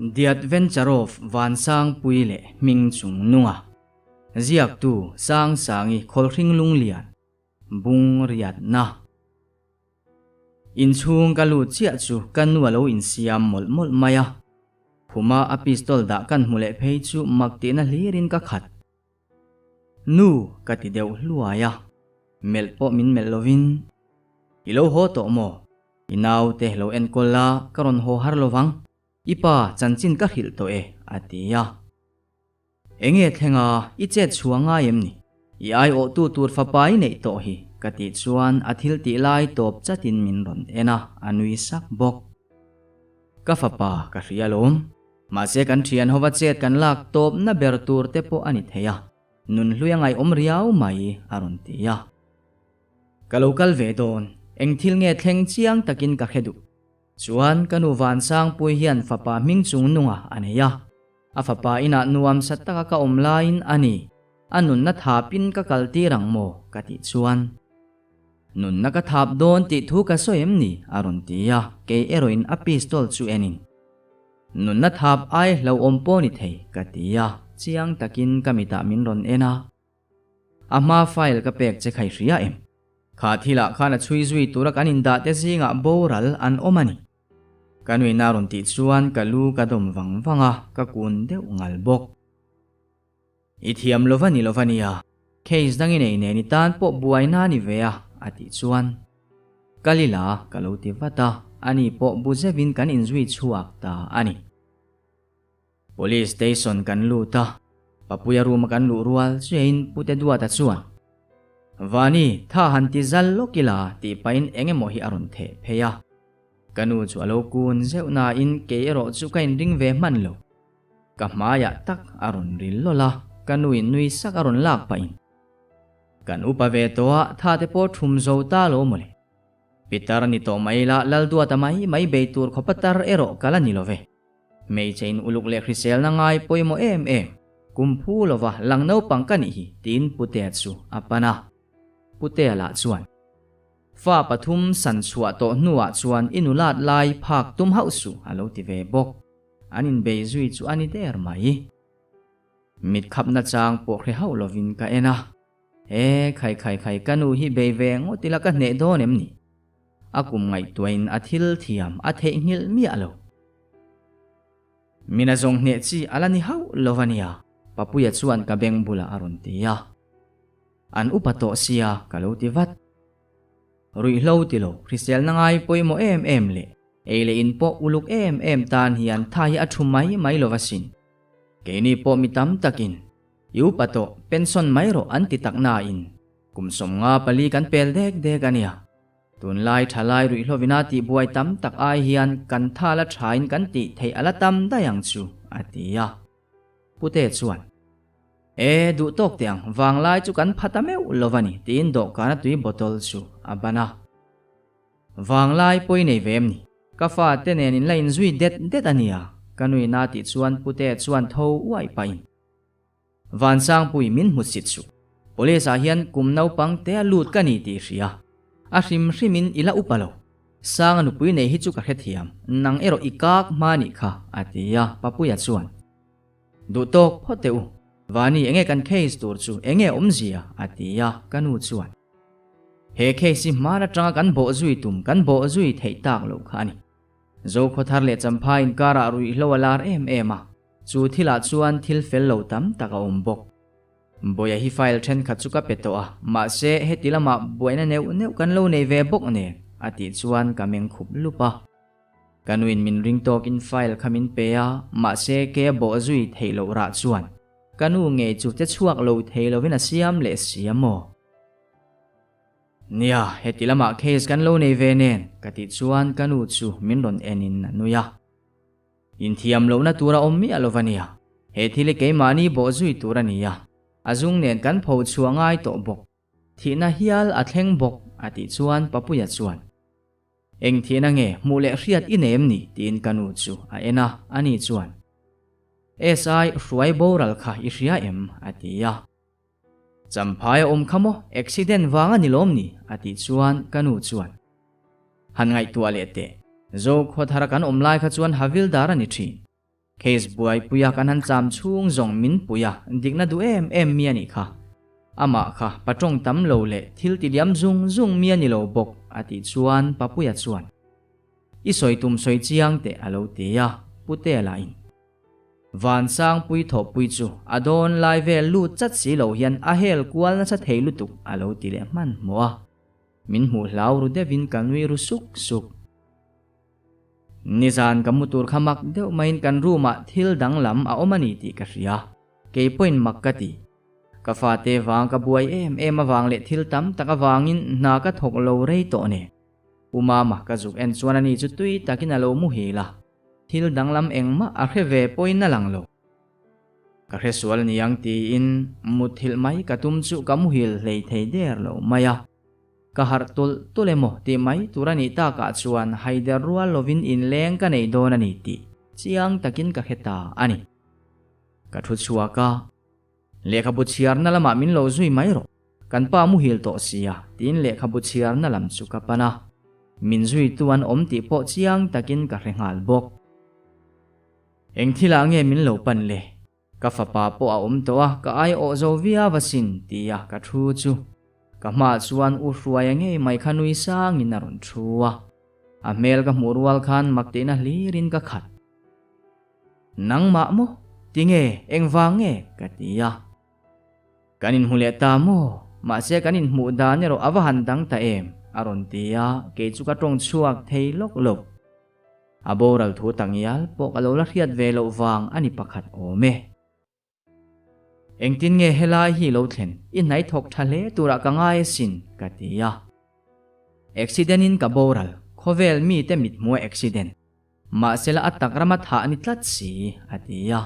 The Adventure of Vansangpui leh Hming Chung Nunga Ziaktu Sangsangi Khawlhring Lunglian Bung Riatna Inchhung ka lut chiah chu ka nu a lo insiam mawlh mawlh mai a, khuma a pistol dah kan hmu leh phei chu mak tihna hlirin ka khat. Nu ka ti deuh hluai a, melh pawh min melh lovin, I lo haw tawh maw? I naute lo enkawl la ka rawn haw har lovang, i pa chanchin ka hrilh tawh e a ti a. Enge thlenga i chet chhuah ngai em ni? I aiawhtu tur fapa i neih tawh hi ka tih chuan a thil tih lai tawp chatin min rawn en a, a nui sak bawk. Ka fapa ka hria alawm. Mahse kan thian hova chet kan lak tawpna ber tur te pawh a ni thei a, nun hlui a ngaihawm riau mai a rawn ti a. Ka lo kal ve dawn, eng thil nge thleng chiang takin ka hre duh. Chuan ka nu Vansangpui hian fapa hming chung nunga a nei a, a fapa inah nuam sa taka ka awm laiin a ni, a nunna thapin ka kal tir ang maw ka tih chuan. Nunna ka thap dawn tih thu ka sawi em ni? a rawn ti a, kei erawhin a pistol chu enin. Nunna thap ai hlauhawm pawh ni thei ka ti a, chiang takin ka mitah min rawn en a. A hma file ka pek che kha i hria em? Kha thilah khan a chhui zui tura kan indah te zingah boral an awm a ni. Ka nuina rawn tih chuan ka lu ka dawm vang vang a, ka kun deuh ngal bawk. I thiam lova ni lova nia, case dang i nei nen i tan pawh buaina a ni ve a, a tih chuan. Kal ila ka lo ti vat a, ani pawh bu zeuhin kan inzui chhuak ta a ni. Police station kan lut a, Papuia room a kan luh rual chiahin Pute Duata chuan, Vani, tha han ti zal lawk ila tih pahin eng emaw hi a rawn theh phei a. Ka nu chu a lo kun zeuh nain kei erawh chu ka inring ve hman lo. Ka hmaiah tak a rawn ril lawlh a, ka nuin nui sak a rawn lak pahin, Kan upa ve tawh a, tha te pawh thum zo ta lo mawle. Pitar ni tawh mai ila Lalduata mai mai bei tur khawpa tar erawh ka la ni lo ve. Hmeichhe in uluk leh hriselna ngai pawimawh em em, kum phu lova lang naupang ka nih hi tiin Putea chu a pan a. Putea lah chuan, Fa pathum san chhuah tawh hnuah chuan i nulat lai phak tum hauh suh a lo ti ve bawk. An inbei zui chu a ni der mai. Mit khapna chang pawh hre hauh lovin ka en a. He khai khai khai ka nu hi bei ve ngawt ila ka hneh dawn em ni? A kum ngaihtuahin a thil thiam a theihnghilh miah lo. Mina zawng hneh chi a la ni hauh lo a nia, Papuia chuan ka beng bulah a rawn ti a. An upa tawh sia ka lo ti vat. Ruihhlo ti lo, hriselna ngai pawimawh em em leh ei leh in pawh uluk em em tan hian tha hi a thu mai mai lo asin. Keini pawh mi tam takin I upa tawh, pension mai rawh an ti tak nain kum 54 kan pel dek dek a nia. Tunlai thalai ruihhlovina tihbuai tam tak ai hian kan tha la thain kan tih theih a la tam daih ang chu, a ti a. Pute chuan, E, duh tawk teh ang, vanglai chu kan pha ta meuh lo va ni, tiin dawhkana tui bottle chu a ban a. Vanglai pawi nei ve em ni? Ka fate nen in la inzui det det a nia, ka nuina tih chuan Pute chuan tho uaih pahin. Vansangpui min hmu sit suh. Police ah hian kum naupang te a lut ka ni tih i hria. A hrim hrim in i la upa lo. Sanga nupui nei hi chu ka hrethiam, nang erawh i kak hma nih kha, a ti a, Papuia chuan. Duh tawk phawt teh u. Vani enge kan case tur chu enge awmzia, a ti a, ka nu chuan. He case hi hman atanga kan bawh zui tum kan bawh zui theih tak loh kha a ni. Zokhawthar leh Champhai inkarah ruihhlo a lar em em a. Chu thilah chuan thil fel lo tam tak a awm bawk. Bawia hi file thenkhat chu ka pe tawh a, mahse heti lamah buaina neuh neuh kan lo nei ve bawk nen, a tih chuan ka meng khup lup a. Ka nuin min ring tawkin file kha min pe a, mahse ke a bawh zui theih loh rah chuan ka nu ngei chu che chhuak lo thei lovin a siam leh si a maw? Nia, heti lamah case kan lo nei ve nen, ka tih chuan ka nu chu min rawn enin a nui a. Inthiam lohna tur a awm miah lo va nia. He thil hi keimahni bawh zui tur a ni a, a zung nen kan pho chhuah ngai tawh bawk. Thihna hial a thleng bawk, a tih chuan Papuia chuan, Eng thihna nge hmuh leh hriat i nei em ni? tiin ka nu chu a en a, ani chuan, SI hruai boral kha i hria em? a ti a. Champhai a awm kha maw, accident vang a ni lawm ni? a tih chuan ka nu chuan, Han ngaihtuah leh teh, Zo khawthara kan awm lai kha chuan Havildar a ni thin. Case buaipuia kan han cham chhung zawng min pui a, dikna duh em em mi a nih kha. Amah kha pa tawng tam lo leh thil ti liam zung zung mi a ni lo bawk, a tih chuan Papuia chuan, I sawi tum sawi chiang teh a lo ti a, Putea lahin. Vansangpui thawhpui chu a dawn lai vel lut chat si lo hian a hel kual nasa thei lutuk a lo ti leh hmanhmawh a, min hmuh hlau ru deuhin ka nui ru suk suk. Nizan ka mu tur kha mak deuh maiin kan room ah thil danglam a awm a ni tih ka hria, kei pawhin mak ka ti. Ka fate vang ka buai em em avang leh thil tam tak avangin hna ka thawk lo rei tawh nen. U Mama ka zuk en chuan ani chu tui takin a lo muhil a. Thil danglam engmah a hre ve pawhin a lang lo. Ka hre sual niang tiin mutthilh mai ka tum chu ka muhil hlei thei der lo mai a. Ka harh tulh tulh emaw tih mai tur a nih takah chuan haider rual lovin inleng ka nei dawn a ni tih chiang takin ka hre ta a ni. Ka thu chhuak a, Lehkhabu chhiarna lamah min lo zui mai rawh. Kan pa muhil tawh sia, tiin lehkhabu chhiarna lam chu ka pan a. Min zuitu an awm tih pawh chiang takin ka hre nghal bawk. Eng thilah nge min lo pan le? Ka fapa pawh a awm tawh a, ka ai awh zo viau asin, tia ka thu chu. Ka hmaah chuan U Hruaia ngei mai kha nui sangin a rawn thu a. A hmel ka hmuh rual khan mak tihna hlirin ka khat. Nangmah maw? Tinge? Engvang nge? ka ti a. Kan inhmu leh ta maw? Mahse kan inhmuh dan erawh a va han dang ta em? a rawn ti a, kei chu ka tawng chhuak thei lawk lo. A boral thu tak ngial pawh ka lo la hriat ve loh vang a ni pakhat awm e. Engtin nge helai hi lo thlen? I hnaih thawk tha hle turah ka ngai asin, ka ti a. Accident in ka boral, khawvel mite mithmua accident. Mahsela a tak rama thah a ni tlat si, a ti a.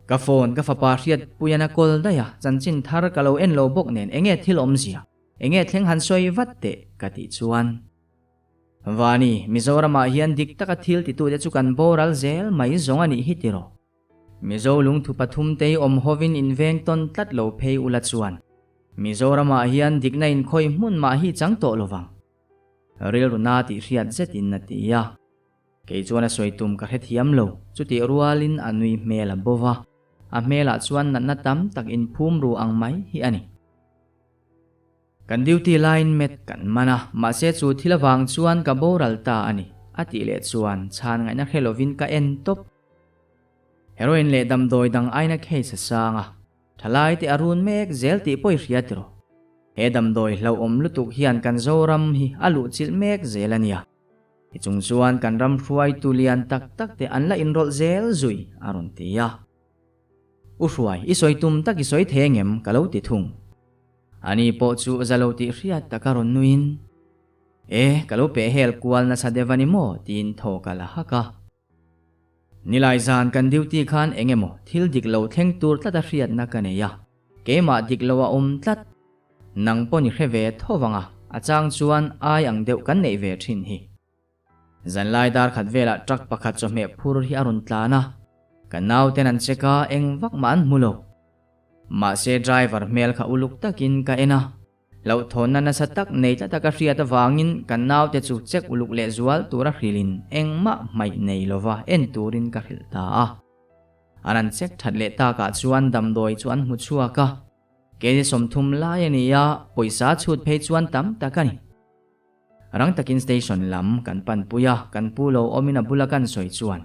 Ka phone ka fapa hriat puian a kawl daih a, chanchin thar ka lo en lo bawk nen enge thil awmzia, enge thleng han sawi vat teh ka tih chuan. Vani, Mizoramah hian dik taka thil titute chu kan boral zel mai zawng a nih hi tiraw? Mizo lungthu pathum tei awm hovin inveng tawn tlat lo phei ula chuan Mizoramah hian dikna inkhawih hmun mah hi chang tawh lovang. Rilru na tih hriat zetin a ti a. Kei chuan a sawi tum ka hrethiam lo, chutih rualin a nui hmel a bo va, a hmelah chuan natna tam tak inphum ru ang mai hi a ni. Kan duty laiin met kan man a, mahse chu thil avang chuan ka boral ta a ni, a tih leh chuan chhan ngaihna hre lovin ka en tawp. Heroin leh damdawi dang aina case a sang a, thalai te a run mek zel tih pawh i hria tiraw? He damdawi hlauhawm lutuk hian kan Zoram hi a luhchilh mek zel a nia. Ti chung chuan kan ram hruaitu lian tak tak te an la inrawlh zel zui, a rawn ti a. U Hruai, i sawi tum tak i sawi thei angem? ka lo ti thung. Ani pawh chu za lo tih hriat taka rawn nuiin, E, ka lo peh hel kual nasa deuh a ni maw? tiin thaw ka la hak a. Nilai zan kan duty khan eng emaw thil dik lo thleng tur tlata hriatna ka nei a, keimah dik lo a awm tlat. Nang pawh ni hre ve tho vang a, a chang chuan ai ang deuh kan neih ve thin hi. Zanlai dar khat velah truck pakhat chawhmeh phur hi a rawn tlan a, ka nauten an check a, eng vak mah an hmu lo. Mahse driver hmel kha uluk takin ka en a, hlauhthawnna nasa tak nei tlata ka hriat avangin ka naute chu check uluk leh zual tura hrilhin engmah hmaih nei lova en turin ka hrilh ta a. An an check that leh takah chuan damdawi chu an hmu chhuak a, kg 30 lai a ni a, pawisa chhut phei chuan tam tak a ni. Rang takin station lam kan panpui a, kan pu lo awmin a bula kan sawi chuan,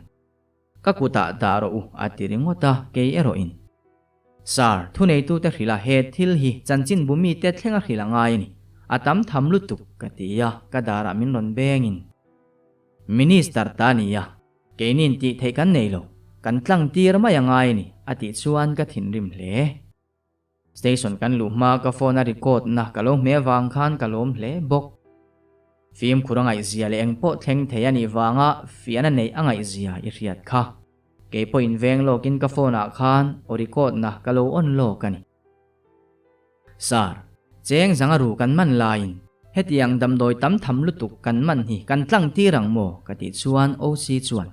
Ka kutah dah rawh u a ti ringawt a, kei erawhin, Sir, thuneitute hrilh a, he thil hi chanchinbu mite thleng a hrilh a ngai a ni, a tam tham lutuk ka ti a, ka darah min rawn bengin, Minister ta ni a, keinin tih theih kan nei lo, kan tlang tir mai a ngai a ni a tih chuan ka thinrim hle. Station kan luh hma ka phone a record na ka lo hme vang khan ka lawm hle bawk. Fimkhur a ngaihzia leh engpawh thleng thei a nih vanga fiahna neih a ngaihzia i hriat kha. Kei pawh inveng lawkin ka phone ah khan aw record na ka lo on lawk a ni. Sir, cheng zanga ru kan man laiin hetiang damdawi tam tham lutuk kan man hi kan tlang tir ang maw ka tih chuan OC chuan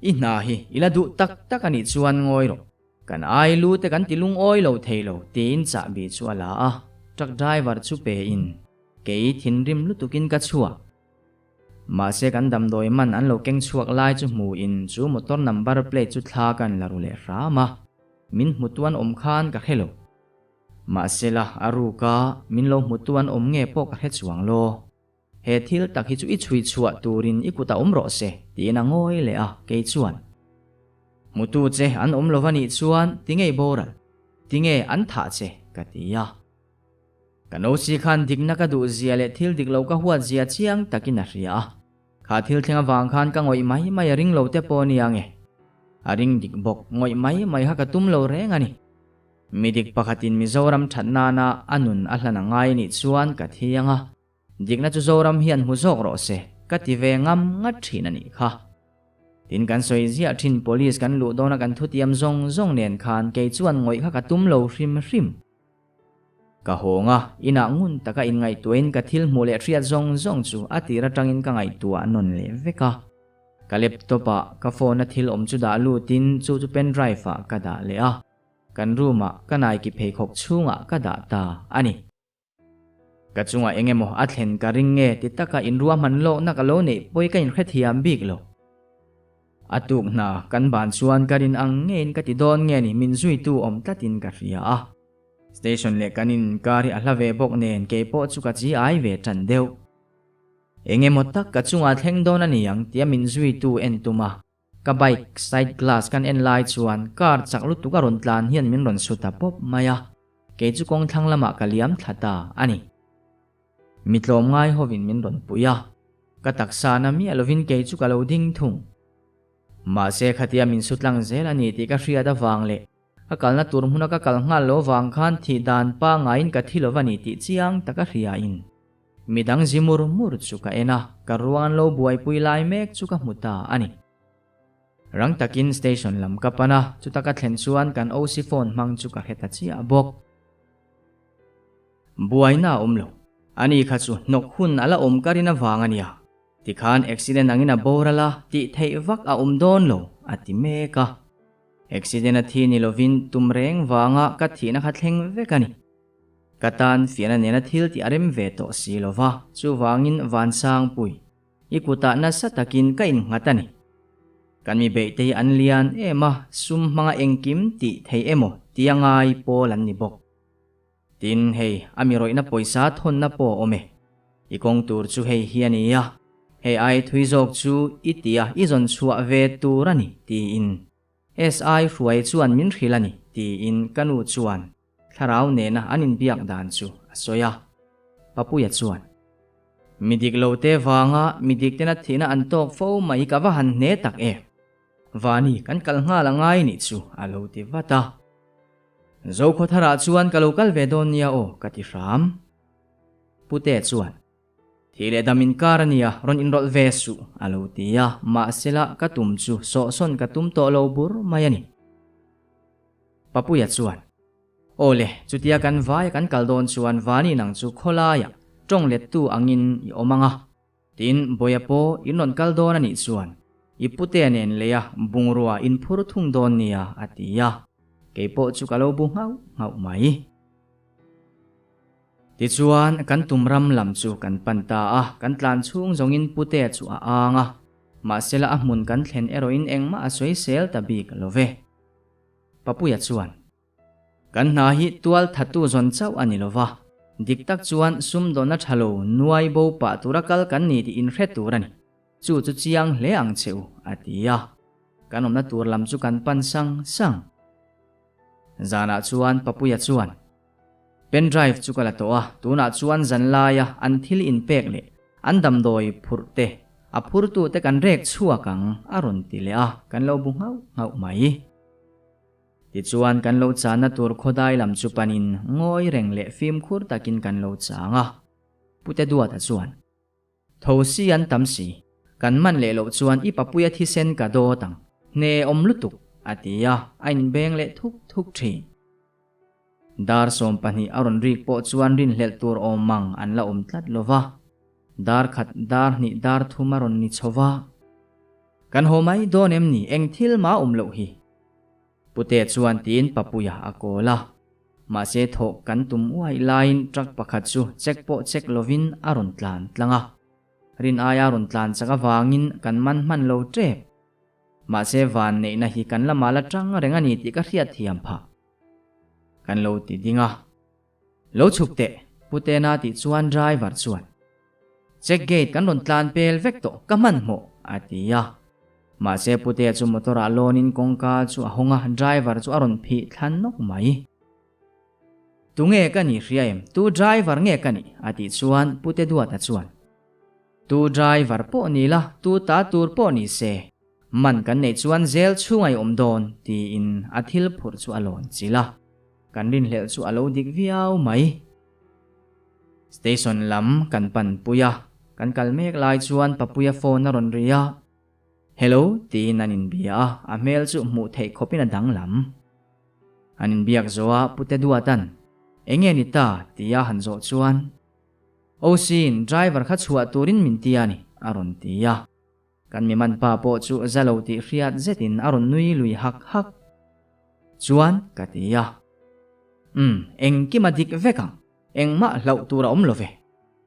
I hna hi i la duh tak tak a nih chuan ngawi rawh. Kan ai lu te kan ti lungawi lo thei lo tiin chahbi chu a la a, truck driver chu pe in kei thinrim lutukin ka chhuak. Mahse kan damdawi man an lo keng chhuak lai chu hmu in chu motor number plate chu thla kan la ru leh hram a, min hmutu an awm khan ka hre lo. Mahsela a ruk a, min lo hmutu an awm nge pawh ka hre chuang lo. He thil tak hi chu i chhui chhuah turin i kutah awm rawh se, tiin a ngawi leh a, kei chuan. Hmutu che an awm lo va nih chuan tinge i boral? Tinge an thah che? ka ti a. Ka nosi khan dikna ka duh zia leh thil dik lo ka huat zia chiang takin a hria a. Kha thil thleng avang khan ka ngawih mai mai a ring lo te pawh nia nge. A ring dik bawk, ngawih mai mai kha ka tum lo reng a ni. Mi dik pakhatin Mizoram that nana a nun a hlan a ngai nih chuan ka thiang a. Dikna chu Zoram hian hmu zawk rawh se, ka ti ve ngam ngat thin a nih kha. Tin kan sawi ziah thin police kan luh dawna kan thutiam zawng zawng nen khan kei chuan ngawih kha ka tum lo hrim hrim. Ka hawng a, inah ngun taka inngaihtuahin ka thil hmuh leh hriat zawng zawng chu a tir atangin ka ngaihtuah nawn leh vek a. Ka laptop ah ka phone a thil awm chu dah lutin chu chu pen drive ah ka dah leh a, kan room ah ka Nike pheikhawk chhungah ka dah ta a ni. Ka chungah eng emaw a thlen ka ring nge ti taka inruahman lawkna ka lo neih pawi ka inhrethiam bik lo. A tuk hna kan ban chuan ka rin ang ngeiin ka ti dawn nge ni min zuitu awm tlatin ka hria a. Station leh kan inkar hi a hla ve bawk nen kei pawh chu ka chi ai ve tan deuh. Eng emaw tak ka chungah thleng dawn a ni ang tia min zuitu en tum a. Ka bike side glass kan en lai chuan car chak lutuk a rawn tlan hian min rawn su ta pawp mai a, kei chu kawng thlang lamah ka liam thla ta a ni. Mi tlawmngai hovin min rawn pui a, ka taksa na miah lovin kei chu ka lo ding thung. Mahse khatia min su tlang zel a ni tih ka hriat avang leh ka kalna tur hmuna ka kal nghal lo vang khan thih dan pangaiin ka thi lova ni tih chiang taka hriain Midang zi mur mur chu ka en a, ka ruang an lo buaipui lai mek chu ka hmu ta a ni. Rang takin station lam ka pan a, chuta ka thlen chuan kan OC phone hmang chu ka hre ta chiah bawk. Buaina a awm lo. Ani kha chu hnawk hun a la awm ka rin avang a nia. Tikhan accident angin a boral a, tih theih vak a awm dawn lo, a ti mek a. Accident a thi ni lovin tum reng vanga ka thihna kha thleng vek a ni. Ka tan fiahna nena thil tih a rem ve tawh si lo va, chuvangin Vansangpui, i kutah nasa takin ka innghat a ni. Kan mi beihte hi an lian em a, sum hmanga engkim tih thei emaw tia ngai pawl an ni bawk. Tin, hei, a mi rawihna pawisa thawnna pawh a awm e. I kawng tur chu hei hi a ni a, hei ai thui zawk chu i tia i zawn chhuah ve tur a ni, tiin SI hruai chuan min hrilh a ni, tiin ka nu chuan Thlarau nena an inbiak dan chu a sawi a. Papuia chuan, Mi dik lo te vanga mi dik tena thihna an tawk fo mai ka va han hne tak em? Vani kan kal nghal a ngai nih chu a lo ti vat a. Zokhawtharah chuan ka lo kal ve dawn nia aw ka ti hram. Pute chuan, Thih leh dam inkar a nia, rawn inrawlh ve suh, a lo ti a, mahsela ka tum chu sawhsawn ka tum tawh lo bur mai a ni. Papuia chuan, Aw le, chutia kan vaia kan kal dawn chuan Vani nang chu khawlaiah tawng lettu angin i awm ang a, tin Bawia pawh in rawn kal dawn a nih chuan i putea nen leia bungrua in phur thung dawn nia, a ti a, kei pawh chu ka lo bu nghauh nghauh mai. Tichuan, kan tum ram lam chu kan pan ta a, kan tlan chhung zawngin Putea chu a ang a, mahsela a hmun kan thlen erawhin engmah a sawi sel ta bik lo ve. Papuia chuan, Kan hna hi tual thatu zawn chauh a ni lo va, dik tak chuan sumdawnna tha lo nuai bo pah tura kal kan ni tih inhre tur a ni. Chu chu chiang hle ang che u, a ti a. Kan awmna tur lam chu kan pan sang sang. Zanah chuan Papuia chuan, Pen drive chu ka la tawh a, tunah chuan zan laia an thil inpek leh an damdawi phurh te, a phurtu te kan rek chhuak ang, a rawn ti leh a, kan lo bu nghauh nghauh mai. Tichuan kan lo channa tur khawdai lam chu panin ngawi reng leh fimkhur takin kan lo chang a, Pute Duata chuan, Tho si an tam si, kan man leh loh chuan i papuia thisen ka dawt ang, hne awm lutuk, a ti a, a inbeng leh thuk thuk thin. Dar 12 a rawn rik pawh chuan rinhlelh tur awm mang an la awm tlat lo va, dar khat dar hnih dar thum a rawn ni chho va. Kan haw mai dawn em ni, eng thil mah awm loh hi? Pute chuan tiin Papuia a kawl a. Mahse thawh kan tum uai laiin truck pakhat chu check pawh check lovin a rawn tlan tlang a. Rin aia rawn tlan chak avangin kan man hman lo tep. Mahse vanneihna hi kan lamah la tang reng a ni tih ka hriat thiam phah. Kan lo ti ding a. Lo chhuk teh, Pu Tena tih chuan driver chuan, Check gate kan rawn tlan pel vek tawh, ka hmanhmawh, a ti a. Mahse Pu Tea chu motor ah lawnin kawngka chu a hawng a, driver chu a rawn phih thla nawk mai. Tunge ka nih hria em? Tu driver nge ka nih? a tih chuan Pu Te Duata chuan, Tu driver pawh ni la, tu ta tur pawh ni se, man kan neih chuan zel chhunga i awm dawn, tiin a thil phurh chu a lawn chilh a. Kan rinhlelh chu a lo dik viau mai. Station lam kan pan pui a, kan kal mek lai chuan Papuia phone a rawn ri a. Hello tiin an inbia a, a hmel chu hmuh theih khawpin a danglam. An inbiak zawh a Pute Duatan, Enge ni ta? tia han zawh chuan, OC-in driver kha chhuah turin min ti a ni, a rawn ti a. Kan mi man pa pawh chu za lo tih hriat zetin a rawn nui lui hak hak. Chuan ka ti a. Umm, engkim a dik vek ang. Engmah hlauh tur a awm lo ve.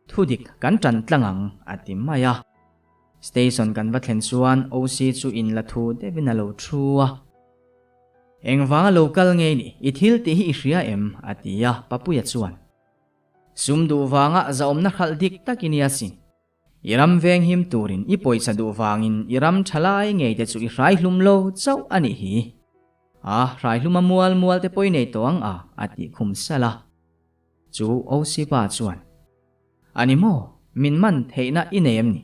Thudik kan tan tlang ang, a ti mai a. Station kan va thlen chuan OC chu in la thu deuhin a lo thu a. Engvanga lo kal ngei ni, i thil tih hi i hria em? a ti a, Papuia chuan. Sum duh vanga zahawmna hralh dik tak i nia sin. I ram veng him turin i pawisa duh vangin i ram tha lai ngei te chu i hrai hlum lo chauh a nih hi. A hrai hlum a mual mual te pawh i nei tawh ang a, a tih khum salh a. Chu OC pa chuan, A ni maw, min man theihna i nei em ni?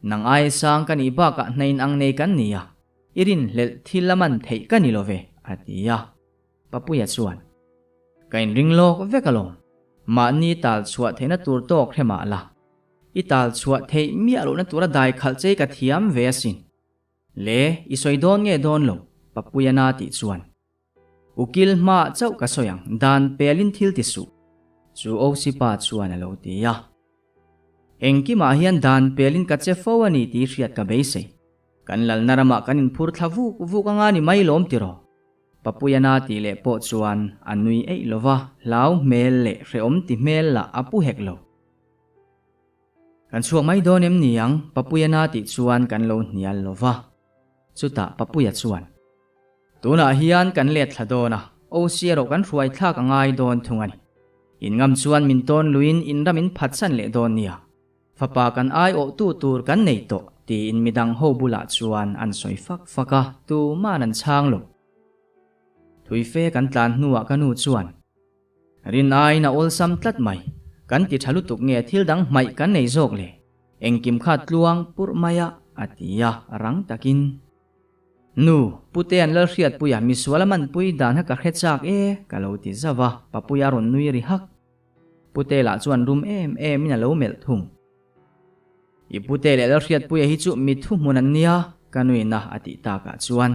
Nang ai sang ka nih bakah hnain ang nei kan ni a, i rinhlelh thil a man theih ka ni lo ve, a ti a. Papuia chuan, Ka inring lawk vek alawm, mahni tal chhuah theihna tur tawk hre mah la, i tal chhuah theih miah lohna tura dai khalh che i ka thiam ve asin. Le, i sawi dawn nge dawn lo? Papuia na tih chuan, Ukil hmaah chauh ka sawi ang, dan pelin thil ti suh, chu OC pa chuan a lo ti a. Engkimah hian dan pelin ka che fo a ni tih hriat ka beisei. Kan lalna ramah kan inphur thla vuk vuk anga ni mai lawm tiraw? Papuia na tih leh pawh chuan a nui eih lo va, hlau hmel leh hrehawm ti hmel lah a pu hek lo. Kan chhuak mai dawn em ni ang? Papuia na tih chuan kan lo hnial lo va. Chutah Papuia chuan, Tunah hian kan let thla dawn a, OC erawh kan hruai thlak a ngai dawn thung a ni. In ngam chuan min tawn luiin in ram in phatsan leh dawn nia. Fapa kan aiawhtu tur kan nei tawh, tiin midang ho bulah chuan an sawi fak fak a, tuman an chhang lo. Thui fe kan tlan hnuah ka nu chuan, Rin aiin a awlsam tlat mai, kan ti tha lutuk nge thil dang hmaih kan nei zawk le, engkim kha tluang purh mai a, a ti a, rang takin. Nu, Pute an Lalhriatpuia misual a manpui dan kha ka hre chak e, ka lo ti zauh a, Papuia a rawn nui ri hak. Pute lah chuan rum em em in a lo melh thung. I Pute leh Lalhriatpuia hi chu mi thuhmun an nia, ka nuina a tih takah chuan.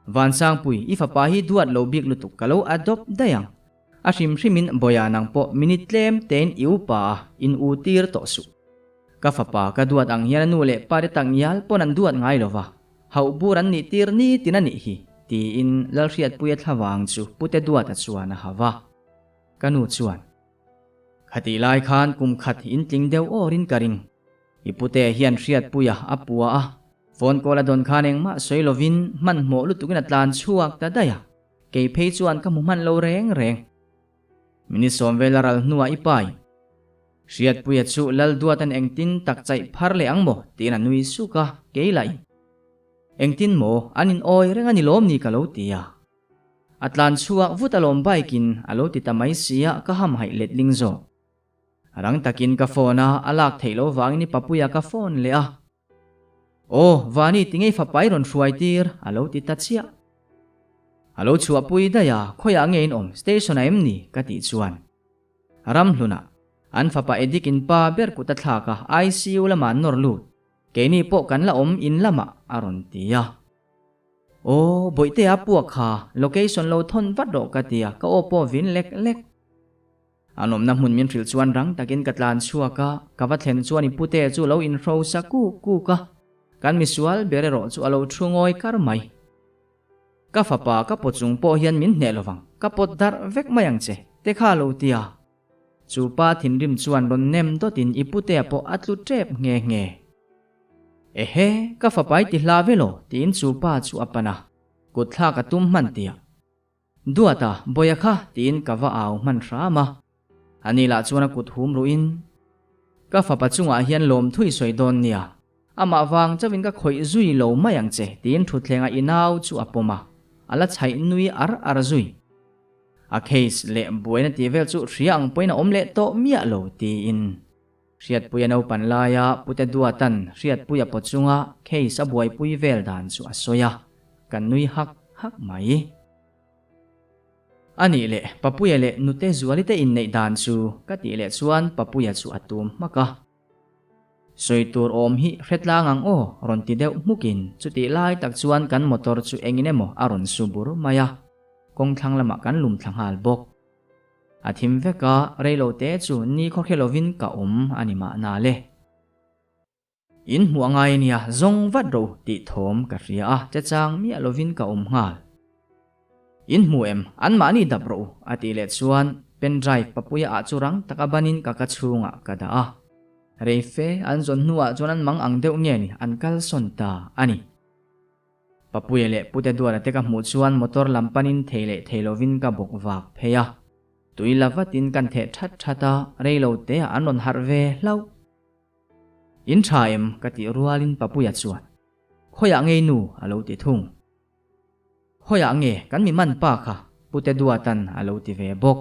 Vansangpui, i fapa hi duat lo bik lutuk ka lo adopt daih ang. A hrim hrimin Bawia nang pawh minute tlem tein i upa a, in u tir tawh suh. Ka fapa ka duat ang hian a nu leh pa te tak ngial pawn an duat ngai lo va, hauh bur an nih tir nitin a nih hi, tiin Lalhriatpuia thlavang chu Pute Duata chuan a ha va. Ka nu chuan, Khatih lai khan kum khat in tling deuh awrin ka ring. I pute hian Hriatpuia a pua a, phone call a dawn khan engmah sawi lovin hmanhmawh lutukin a tlan chhuak ta daih a, kei phei chuan ka hmu hman lo reng reng. Minute sawm vel a ral hnuah i pai. Hriatpuia chu Lalduatan engtin tak chaih phar leh ang maw tiin a nui suk a, kei lah in engtin maw an in awi reng a ni lawm ni ka lo ti a. A tlan chhuak vut alawm bike in a lo ti ta mai sia ka hamhaih letling zawk. Rang takin ka phone a, a lak theih loh vangin i papuia ka phone leh a. Aw, Vani tingei fapa i rawn hruai tir, a lo ti ta chiah. A lo chhuahpui daih a, khawiah nge in awm, station ah em ni? ka tih chuan. Ramhlunah, an fapa Edik in pa ber kut a thlak a, ICU lamah an nawr lut. Keini pawh kan la awm in lamah, a rawn ti a. Aw, Bawihtea puak kha, location lo thawn vat rawh ka ti a, ka aw pawh vin lek lek. An awmna hmun min hrilh chuan rang takin ka tlan chhuak a, ka va thlen chuan i pute chu lo inhro sa kuk kuk a, kan misual ber erawh chu a lo thu ngawi kar mai. Ka fapa ka pawt chung pawh hian min hneh lovang, ka pawt darh vek mai ang che, te kha a lo ti a. Chu pa thinrim chuan rawn nem dawtin i putea pawh a tlu tep nghe nghe. Ehe, ka fapa i ti hla ve law, tiin chu pa chu a pan a, kut thlak a tum hman tiah. Duata, Bawia kha, tiin ka va au hman hram a. Ani lah chuan a kut hum ruhin, Ka fapa chungah hian lawmthu i sawi dawn nia, amah vang chauhin ka khawih zui lo mai ang che, tiin thutthlengah i nau chu a pawm a, a la chhaih nui ar ar zui. A case leh buaina tih vel chu hria ang pawhin a awm leh tawh miah lo, tiin Hriatpuia naupan laia Pute Duatan Hriatpuia paw chunga case a buaipui vel dan chu a sawi a, kan nui hak hak mai. A nih leh Papuia leh Nute Zuali te inneih dan chu ka tih leh chuan Papuia chu a tum hmak a. Sawi tur awm hi hre tlang ang aw rawn ti deuh hmukin chutih lai tak chuan kan motor chu engin emaw a rawn su bur mai a, kawngthlang lamah kan lum thla nghal bawk. A thim vek a, reilo te chu ni khawhre lovin ka awm a ni mahna le. In hmuh a ngai ania, zawng vat ro tih thawm ka hria a, che chang miah lovin ka awm nghal. In hmu em, anmahni dap rawh u, a tih leh chuan pen drive papuia ah chu rang taka banin ka ka chhungah ka dah a. Rei fe an zawn hnuah chuan an mang ang deuh nge ni, an kalsawn ta a ni. Papuia leh Pute Duara te ka hmuh chuan motor lam panin thei leh thei lovin ka bawk vak phei a. Tui la vatin kan theh that that a, rei lo te ah an rawn harh ve hlauh. In tha em? ka tih rualin Papuia chuan, Khawiah ngei nu? a lo ti thung. Khawiah nge kan mi man pa kha? Pute Duatan a lo ti ve bawk.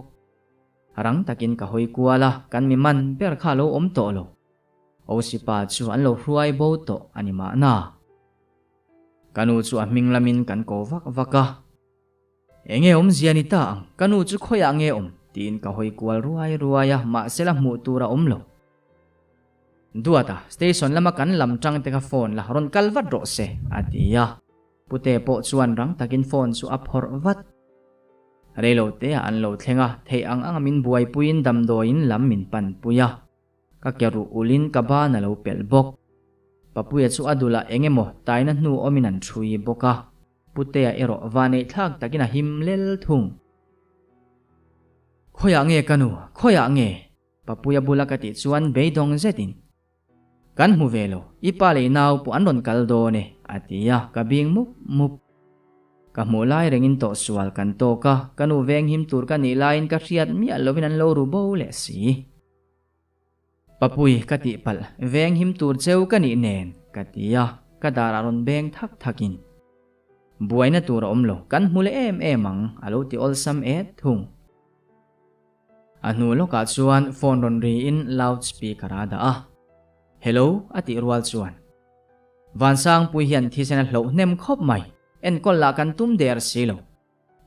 Rang takin ka hawi kual a, kan mi man ber kha a lo awm tawh lo. Osipa chu an lo hruai bo tawh a ni mahna. Ka nu chu a hming lamin kan ko vak vak a. Enge awmzia ni ta ang, ka nu chu khawiah nge awm? tiin ka hawi kual ruai ruai a, mahse la hmuh tur a awm lo. Duata, station lama kan lam tang te kha phone la rawn kal vat rawh se, a ti a. Pute pawh chuan rang takin phone chu a phawrh vat. Reilo te ah an lo thleng a, theih ang anga min buaipuiin damdawiin lam min panpui a. Ka ke ruh ulin ka ban a lo pelh bawk. Papuia chu a dulah eng emaw taina hnu awmin an ṭhui bawk a, Putea erawh vaneih thlak takin a him lel thung. Khawiah nge ka nu? Khawiah nge? Papuia bula ka tih chuan beidawng zetin, Kan hmu ve lo, i pa leh i nau pawh an rawn kal dawn e, a ti a, ka bing mup mup. Ka hmuh lai rengin tawhsual kan tawk a, ka nu venghim tur ka nih laiin ka hriat miah lovin an lo ru bo leh si. Papui ka tih palh, veng him tur cheu ka nih nen, ka ti a, ka darah rawn beng thak thakin. Buaina tur a awm lo, kan hmu leh em em ang, a lo ti awlsam et thung. A hnu lawkah chuan phone rawn riin loud speaker a dah a. Hello, a tih rual chuan. Vansangpui hian thisen a hloh hnem khawp mai, enkawl lah kan tum der si lo.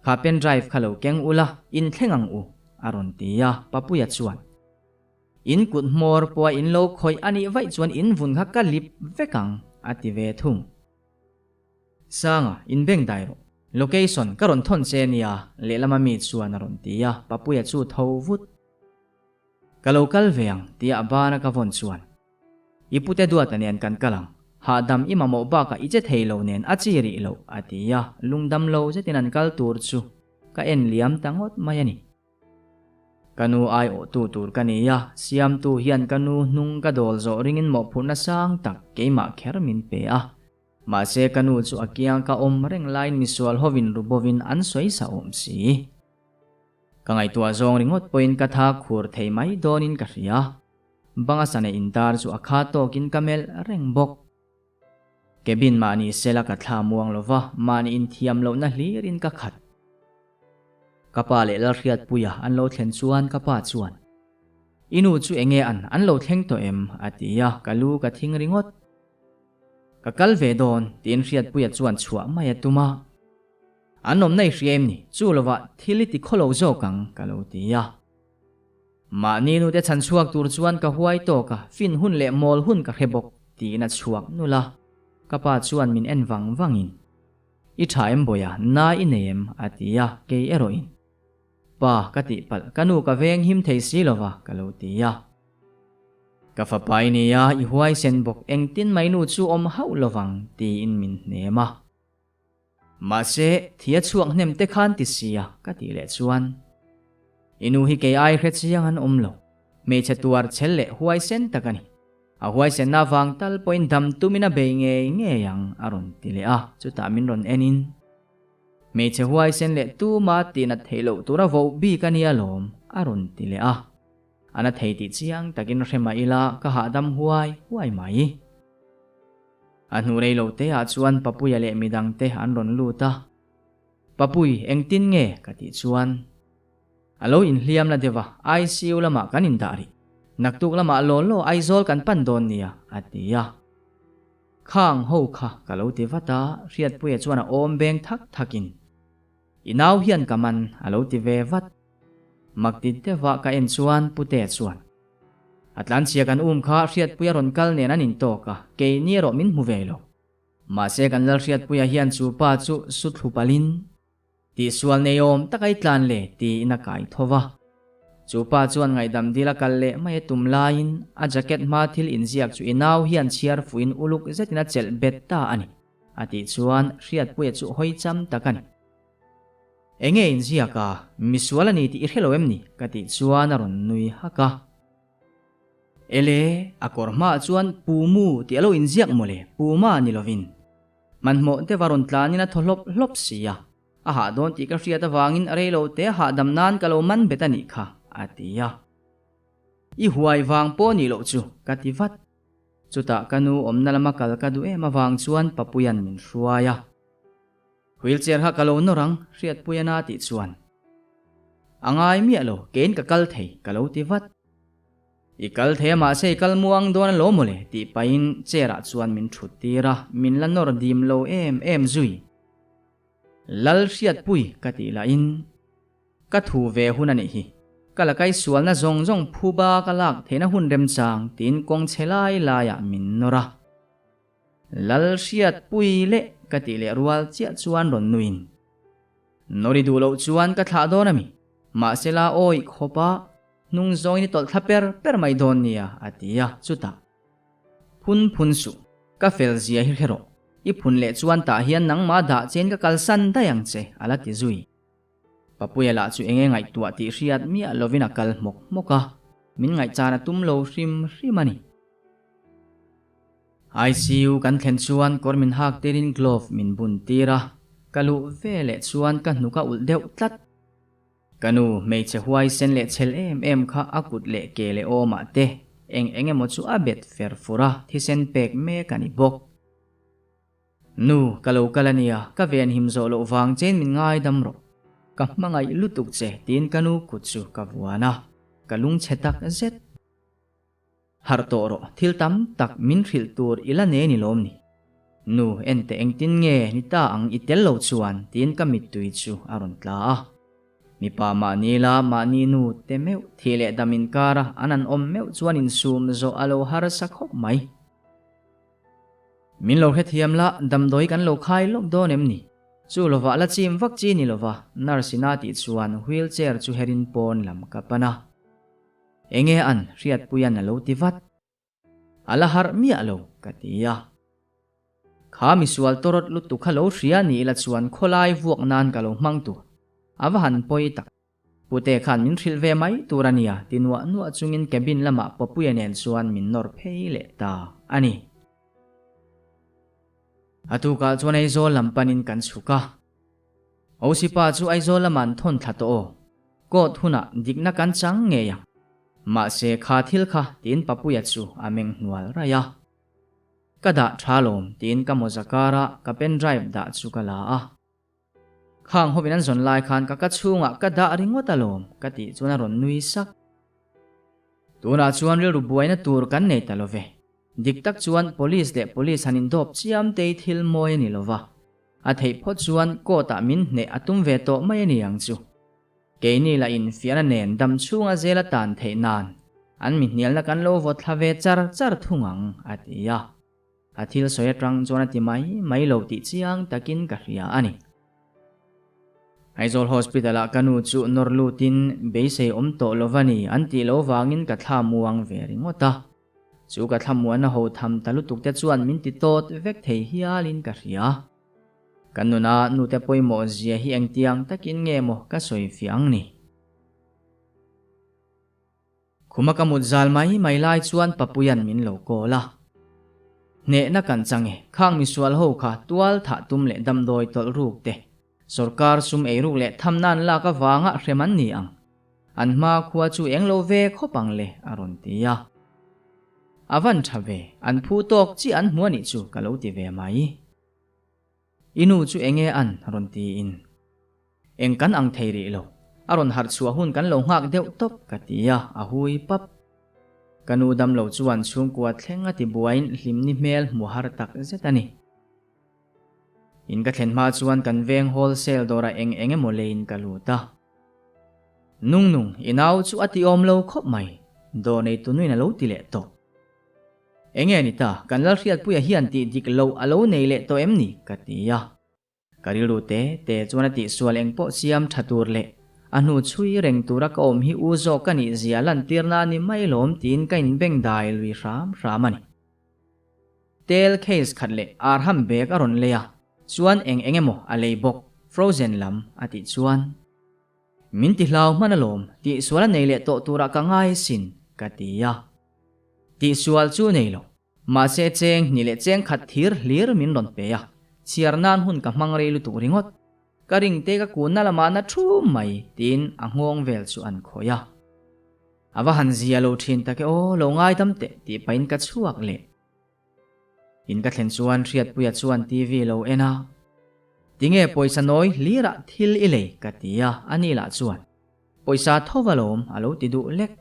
Kha pen drive kha lo keng ula, in thleng ang u, a rawn ti a, Papuia chuan. In kut hmawr pawha in lo khawih a nih vaih chuan in vun kha ka lip vek ang, a ti ve thung. Sanga, in beng dai rawh. Location ka rawn thawn che nia, lehlama mi chuan a rawn ti a, Papuia chu tho vut. Ka lo kal ve ang, tia a bana ka vawn chuan. I pute duata nen kan kal ang. Hahdam i mamawh bakah i che thei lo nen a chi rih loh, a ti a, lungdam lo zetin an kal tur chu ka en liam ta ngawt mai a ni. Ka nu aiawhtu tur ka ni a, siamtu hian ka nu hnung ka dawl zawh ringin mawhphurhna sang tak keimah kher min pe a. Mahse ka nu chu a kiang ka awm reng laiin misual hovin rubovin an sawi sa awm si. Ka ngaihtuah zawng ringawt pawhin ka tha khur thei mai dawnin ka hria. Banga sana intar chu a kha tawkin ka melh reng bawk. Cabin mahni sela ka thla muang lo va, mahni inthiam lohna hlirin ka khat. Ka pa leh Lalhriatpuia an lo thlen chuan ka pa chuan, I nu chu enge an, an lo thleng tawh em? a ti a, ka lu ka thing ringawt. Ka kal ve dawn, tiin Hriatpuia chuan chhuah mai a tum a. An awmna i hria em ni? Chu lovah thil i ti khawlo zawk ang, ka lo ti a. Mahni nute chhan chhuak tur chuan ka huai tawk a, fin hun leh mawl hun ka hre bawk, tiin a chhuak nulh a. Ka pa chuan min en vang vangin, I tha em Bawia, na i nei em? a ti a, kei erawhin, Pa, ka tih palh, ka nu ka veng him thei si lova, ka lo ti a. Ka fapa i ni a, i huaisen bawk, engtin mai nu chu awm hauh lovang, tiin min hnem a. Mahse, thi a chhuak hnem te khan ti sia, ka tih leh chuan, I nu hi kei ai hre chiang an awm lo. Hmeichhe tuar chhel leh huaisen tak a ni. A huaisenna vang tal pawhin dam tumin a bei ngei ngei ang a rawn ti leh a, chutah min rawn en in, Hmeichhe huaisen leh tuma tihnat theih loh tura voh bik a nia lawm a rawn ti leh a. A na thei tih chiang takin hre mah ila ka hahdam huai huai mai. A hnu rei lo te ah chuan Papuia leh midang te an rawn lut a. Papui, engtin nge? ka tih chuan a lo inhliam la deuh a, ICU lamah kan indah rih. Naktuk lamah law law Aizawl kan pan dawn nia, a ti a. Khang ho kha ka lo ti vat a, Hriatpuia chuan a awm beng thak thakin, I nau hian ka man, a lo ti ve vat. Mak ti deuhah ka en chuan Putea chuan, A tlanchhia kan um kha Hriatpuia rawn kal nen an intawk a, keini erawh min hmu ve lo. Mahse kan Lalhriatpuia hian chu pa chu su thlu palhin, Tihsual nei awm tak ai tlan le tiin a kai tho va. Chu pa chuan ngaihdam dil a kal leh mai a tum laiin a jacket hma thil inziak chu i nau hian chhiar fuhin uluk zetin a chelh bet ta a ni, a tih chuan Hriatpuia chu hawi cham tak a ni. Enge inziak a, misual a ni tih i hre lo em ni? ka tih chuan a rawn nui hak a. Ele, a kawr hmaah chuan Pumu tih a lo inziak mawle, Puma ni lovin. Hmanhmawh deuh a rawn tlanin a thaw hlawp hlawp si a, a hah dawn tih ka hriat avangin rei lo te hahdam nan ka lo man bet a nih kha, a ti a. I huai vang pawh nih loh chu, ka ti vat. Chutah ka nu awmna lama kal ka duh em avang chuan Papuia'n min hruai a. Wheelchair kha ka lo nawr ang, Hriatpuiana tih chuan. A ngai miah lo, keiin ka kal thei, ka lo ti vat. I kal thei a mahse i kal muang dawn alawm mawle tih pahin chair ah chuan min thut tir a, min la nawr dim lo em em zui. Lal Hriatpui ka tih lahin ka thu ve hun a nih hi, ka la kai sualna zawng zawng phuba ka lak theihna hun remchang tiin kawng chhe lai laiah min nawr a. Lal Hriatpui leh ka tih leh rual chiah chuan rawn nuin. Nawr i duh loh chuan ka thlah dawn a mi? Mahse la awih khawp a, hnung zawngin i tawlh thla per per mai dawn nia, a ti a, chutah, Phun phun suh, ka fel zia hi hre rawh, i phun leh chuan tah hian nangmah dah chein ka kalsan daih ang che, a la ti zui. Papuia lah chu enge ngaihtuah tih hriat miah lovin a kal hmawk hmawk a, min ngaihchan a tum lo hrim hrim a ni. ICU kan thlen chuan kawr min hak tirin glove min bun tir a, ka luh ve leh chuan ka hnuk a ulh deuh tlat. Ka nu hmeichhe huaisen leh chhel em em kha a kut leh ke leh awmah te eng eng emaw chu a bet fer fur a, thisen pek mek a ni bawk. Nu, ka lo kal a nia, ka venhim zawh loh vang chein min ngaidam rawh. Ka hmangaih lutuk che tiin ka nu kut chu ka vuan a, ka lungchhe tak zet. Harh tawh rawh, thil tam tak min hrilh tur i la nei ni lawm ni? Nu, ente engtin nge ni ta ang i tel lo chuan tiin ka mittui chu a rawn tla a. Mipa mahni la mahni nu te meuh thih leh dam inkar a an an awm meuh chuan insum zawh a lo harsa khawp mai. Min lo hrethiam la, damdawi kan lo khai lawk dawn em ni? Chu lovah la chim vak chi ni lova nurse in a tih chuan wheel chair chu herin pawn lam ka pan a. Enge an Hriatpuia'n a lo ti vat. A la harh miah lo, ka ti a. Kha misual tawrawt lutuk kha lo hria ni ila chuan khawlai vuak nan ka lo hmang tur. A va han pawi tak. Pute khan min hrilh ve mai tur a nia ti nuah nuah chungin cabin lamah Papuia nen chuan min nawr phei leh ta a ni. A tukah chuan Aizawl lam panin kan chhuk a. Osipa chu Aizawl lamah an thawn thla tawh aw. Court hunah dikna kan chang ngei ang. Mahse kha thil kha tiin Papuia chu a meng hnual raih a. Ka dah tha lawm tiin ka mawza kara ka pen drive dah chu ka la a. Khang hovin an zawn lai khan ka ka chhungah ka dah ringawt alawm ka tih chuan a rawn nui sak. Tunah chuan rilru buaina tur kan nei ta lo ve. Dik tak chuan police leh police han indawp chiam tei thil mawi a ni lo va. A theih phawt chuan court ah min hneh a tum ve tawh mai a ni ang chu. Keini lah in fiahna nen dam chhunga zel a tan theih nan an mi hnialna kan lo vaw thla ve char char thung ang, a ti a. A thil sawi atang chuan a ti mai mai lo tih chiang takin ka hria a ni. Aizawl Hospital ah ka nu chu nawr lutin beisei awm tawh lova ni an tih lo vangin ka thla muang ve ringawt a. Chu ka thlamuanna ho tham ta lutuk te chuan min ti tawt vek thei hialin ka hria. Ka nuna nute pawimawh zia hi engtiang takin nge maw ka sawi fiah ang ni. Khuma ka mut zal mai mai lai chuan Papuia'n min lo call a. Hnehna kan chang e, khang misual ho kha tual thah tum leh damdawi tawlh ruk te, sawrkar sum ei ruk leh tham nan lak avanga hrem an ni ang. An hma khua chu eng lo ve khawp ang le a rawn ti a. A van tha ve, an phu tawk chiah an hmu a nih chu ka lo ti ve mai. I nu chu enge an rawn tiin. Eng kan ang thei rih lo. A rawn harh chhuah hun kan lo nghak deuh tawp ka ti a, a hui pap. Ka nu dam lo chuan chhungkua thleng a ti buaiin hlimni hmel hmu har tak zet a ni. In ka thlen hma chuan kan veng wholesale dawrah eng eng emaw leiin ka lut a. Nung nung, i nau chu a ti awm lo khawp mai, dawr neitu nuin a lo ti leh tawh. Enge ni ta, kan Lalhriatpuia hian tih dik loh a lo nei leh tawh em ni? ka ti a. Ka rilru te te chuan a tihsual eng pawh siam tha tur leh a hnu chhui reng tura ka awm hi u zawk ka nih zia lantirna a ni mai lawm tiin ka inbeng dai lui hram hram a ni. Tel case khat leh arham bag a rawn lei a, chuan eng eng emaw a lei bawk, frozen lam a tih chuan. Min ti hlau hman alawm, tihsual a nei leh tawh turah ka ngai sin, ka ti a. Tihsual chu nei lo. Mahse cheng hnih leh cheng khat thir hlir min rawn pe a, chhiar nan hun ka hmang rei lutuk ringawt. Ka ringte ka kunna lamah na thu mai tiin a nghawng vel chu an khawih a. A va han zia lo thin tak e aw, lo ngaidam teh tih pahin ka chhuak leh. In ka thlen chuan Hriatpuia chuan TV lo en a, Tinge pawisa nawi hlirah thil i lei ka ti a, ani lah chuan pawisa tho va lawm a lo ti duh lek.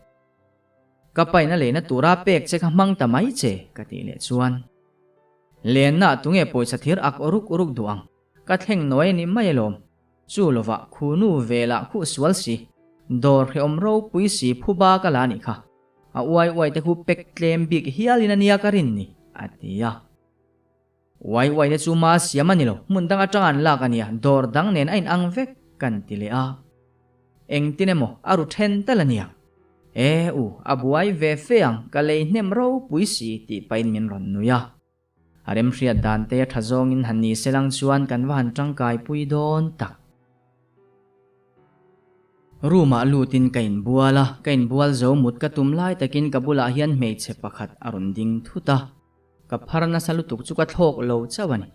Ka paina leina tura pek che kha hmang ta mai che ka tih leh chuan Lenna tunge pawisa thir ak ruk ruk duh ang, ka thleng nawi a ni mai alawm, chu lovah khunu velah khuh sual si, dawr hrehawm ropui si phuba ka la nih kha. A uai uai te khu pek tlem bik hialin a nia ka rin ni, a ti a. Uai uai te chu ma siam a ni lo, hmun dang atanga an lak a nia, dawr dang nen a inang vek kan ti leh a. Engtin emaw a ru then tal a nia. E u, a buai ve fe ang, ka lei hnem ropui si tih pahin min rawn nui a. A remhriat dan te a tha zawngin han ni se lang chuan kan va han tangkai pui dawn tak. Room ah lutin ka inbual a, ka inbual zo mut ka tum lai takin ka bulah hian hmeichhe pakhat a rawn ding thut a, ka phar nasa lutuk chu ka thlawk lo chauh a ni.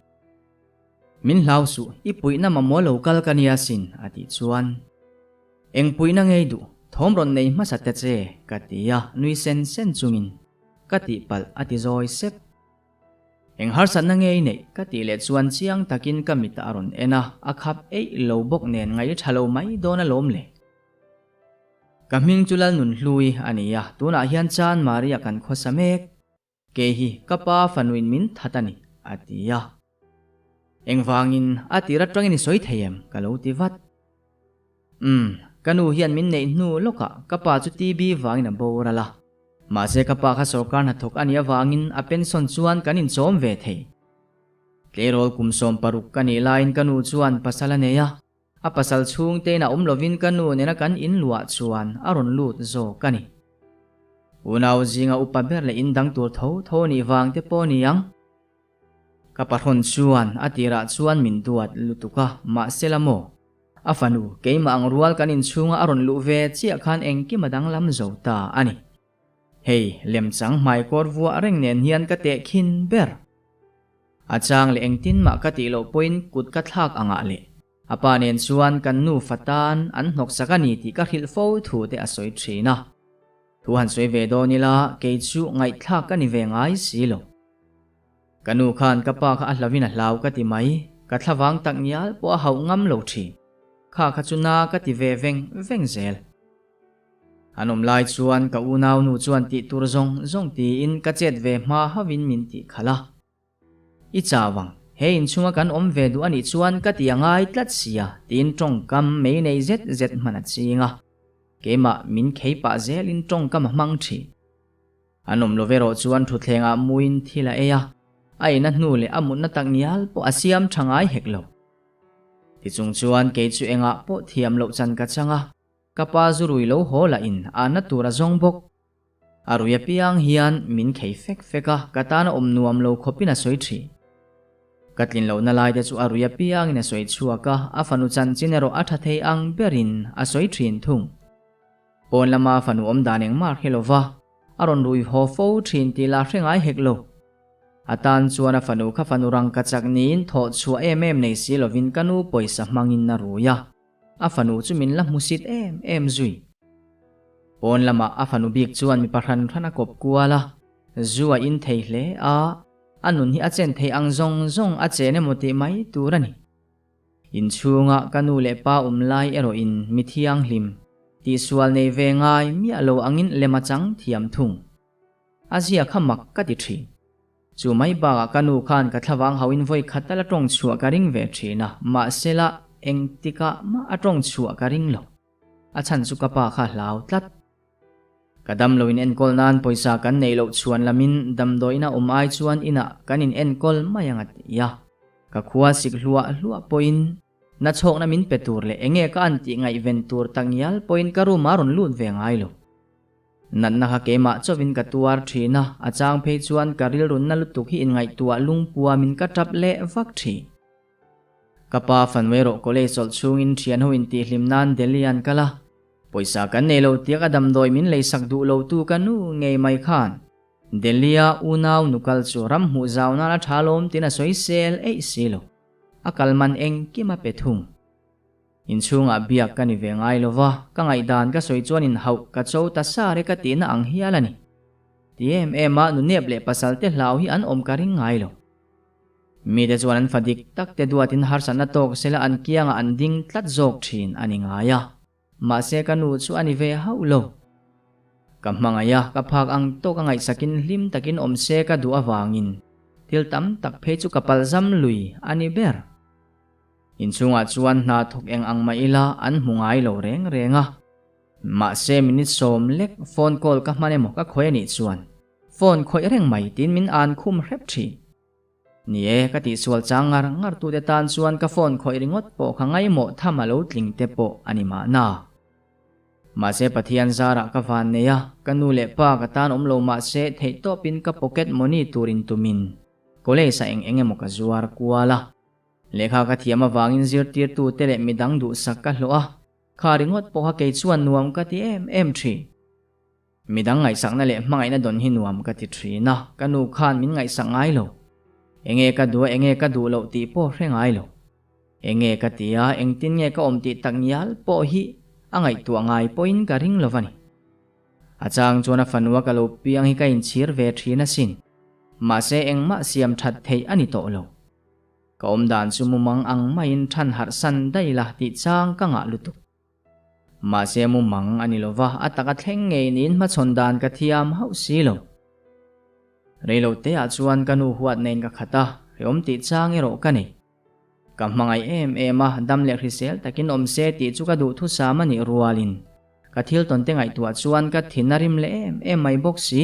Min hlau suh, i puihna mamawh lo kal ka nia sin a tih chuan Eng puihna ngei duh, thawm rawn nei hmasa te che ka ti a, nui sen sen chungin ka tihpalh a ti zawi sep. Eng harsatna nge i neih? Ka tih leh chuan chiang takin ka mitah a rawn en a, a khap eih lo bawk nen ngaih tha lo mai dawn alawm le. Ka hming chu Lalnunhlui a ni a, tunah hian Chan Maria kan khawsa mek. Kei hi ka pa fanuin min that a ni, a ti a. Engvangin a tir atangin i sawi thei em? Ka lo ti vat. Umm, ka nu hian min neih hnu lawkah ka pa chu TB vangin a boral a. Mahse ka pa kha sawrkar hnathawk a nih avangin a pension chuan kan inchawm ve thei. Tleirawl kum 16 ka nih laiin ka nu chuan pasal a nei a, a pasal chhungtein a awm lovin ka nu nena kan inluah chuan a rawn lut zawk a ni. Unau zinga upa ber leh indang tur tho tho nih vang te pawh ni ang. Ka pahrawn chuan a tirah chuan min duat lutuk a, mahse la maw? A fanu, keimah ang rual kan inchhunga a rawn luh ve chiah khan engkim a danglam zo ta a ni. Hei, lemchang hmaikawr vuah reng nen hian ka tehkhin ber. A chang leh engtin mah ka tih loh pawhin kut ka thlak angah leh a pa nen chuan kan nufa tan an hnawksak a ni tih ka hrilh fo thu te a sawi thin a. Thu han sawi ve dawn ila kei chu ngaihthlak ka ni ve ngai si lo. Ka nu khan ka pa kha a hlavin a hlau ka ti mai, ka thlavang tak ngial pawh a hauh ngam lo thin. Kha kha chu na ka ti ve veng veng zel. An awm lai chuan ka unau nu chuan tih tur zawng zawng tiin ka chet ve hma hauhin min tih khalh a. I chau ang, he inchhunga kan awm ve duh a nih chuan ka ti a ngai tlat sia tiin tawngkam mei nei zet zet hman a ching a. Keimah min khei pah zelin tawngkam a hmang thin. An awm lo erawh chuan thutthlengah muin thil a ei a, a ina hnu leh a mutna tak ngial pawh a siam tha ngai hek lo. Tichung chuan kei chu engah pawh thiam loh chan ka chang a, ka pa zu rui lo haw lah in a na tur a zawng bawk. A rui apiang hian min khei fek fek a, ka tan a awm nuam lo khawpin a sawi thin. Ka tlin lohna lai te chu a rui apiangin a sawi chhuak a, a fanu chanchin erawh a tha thei ang berin a sawi thin thung. Pawn lama fanu awm dan engmah hre lova a rawn rui haw fo thin tih lah hre ngai hek lo. A tan chuan a fanu kha fanu rangka chak niin thawh chhuah em em nei si lovin ka nu pawisa hmangin a rui a, a fanu chu min la hmusit em em zui. Pawn lamah a fanu bik chuan mipa hran hran a kawp kual a, zu a in thei hle a, a nun hi a chen thei ang zawng zawng a chen emaw tih mai tur a ni. Inchhunga ka nu leh pa awm lai erawhin mi thianghlim, tihsual nei ve ngai miah lo angin lem a chang thiam thung. A zia kha mak ka ti thin. Chu mai bakah ka nu khan ka thlavang hauhin vawi khat a la tawng chhuah ka ring ve thin a, mahsela engtikah mah a tawng chhuah ka ring lo. A chhan chu ka pa kha hlau tlat. Ka damlo in enkawl nan pawisa kan neih loh chhuan lamin damdawiin a awm ai chuan inah kan in enkawl mai ang a ti a. Ka khua sik hluah hluah pawhin na chhawkna min pe tur leh enge ka an tih ngaihven tur tak ngial pawhin ka room ah rawn lut ve ngai lo. Natna kha keimah chauhin ka tuar thin a, a chang phei chuan ka rilrunna lutuk hi inngaihtuah lungpuamin ka tap leh vak thin. Ka pa fanway rawh college chawlh chhungin thianho intihhlim nan Delhi an kal a, pawisa kan nei lo tia ka damdawi min leisak duh lo tu ka nu ngei mai khan Delhi-a unau nukal chu ram hmuh zau nan a tha lawm tiin a sawi sel eih si lo. A kal man engkim a pe thung. Inchhungah biak ka ni ve ngai lo va, ka ngaihdan ka sawi chuan inhauh ka cho ta sa re ka tihna ang hial a ni. Ti em em a, nunep leh pasal te hlau hi an awm ka ring ngai lo. Mite chuan an fa dik tak te duatin harsatna tawk sela an kiangah an ding tlat zawk thin a ni ngai a. Mahse ka nu chu a ni ve hauh lo. Ka hmangaih a, ka phak ang tawk a ngaihsakin hlim takin awm se ka duh avangin thil tam tak phei chu ka palzam lui a ni ber. Inchhungah chuan hna thawk eng ang mah ila an hmu ngai lo reng reng a. Mahse minute sawm lek phone call ka hman emaw ka khawih a nih chuan phone khawih reng mai tiin min an khum hrep thin. Ni e, ka tihsual chang ngar ngar tute tan chuan ka phone khawih ringawt pawh kha ngaimawh tham a lo tling te pawh a ni mahna. Mahse Pathian zarah ka van nei a, ka nu leh pa ka tan awm lo mahse theihtawpin ka pocket money tur intumin college ah eng eng emaw ka zuar kual a. Lehkha ka thiam avangin zirtirtute leh midang duhsak ka hlawh a, kha ringawt pawh kha kei chuan nuam ka ti em em thin. Midang ngaihsakna leh hmangaihna dawn hi nuam ka ti thin a, ka nu khan min ngaihsak ngai lo. Enge ka duh a enge ka duh loh tih pawh hre ngai lo. Enge ka ti a, engtin nge ka awm tih tak ngial pawh hi a ngaihtuah ngai pawhin ka ring lo va ni. A chang chuan a fanua ka lo piang hi ka inchhir ve thin asin. Mahse engmah siam that theih a ni tawh lo. Ka awm dan chu mumang ang maiin than harh san daih la tih chang ka ngah lutuk. Mahse mumang a ni lova, a taka thleng ngei niin hmachhawn dan ka thiam hauh si lo. Reilo te ah chuan ka nu huat nen ka khat a, hrehawm tih chang erawh ka nei. Ka hmangaih em em a, dam leh hrisel takin awm se tih chu ka duhthusam a nih rualin ka thil tawn te ngaihtuah chuan ka thin a rim leh em em mai bawk si.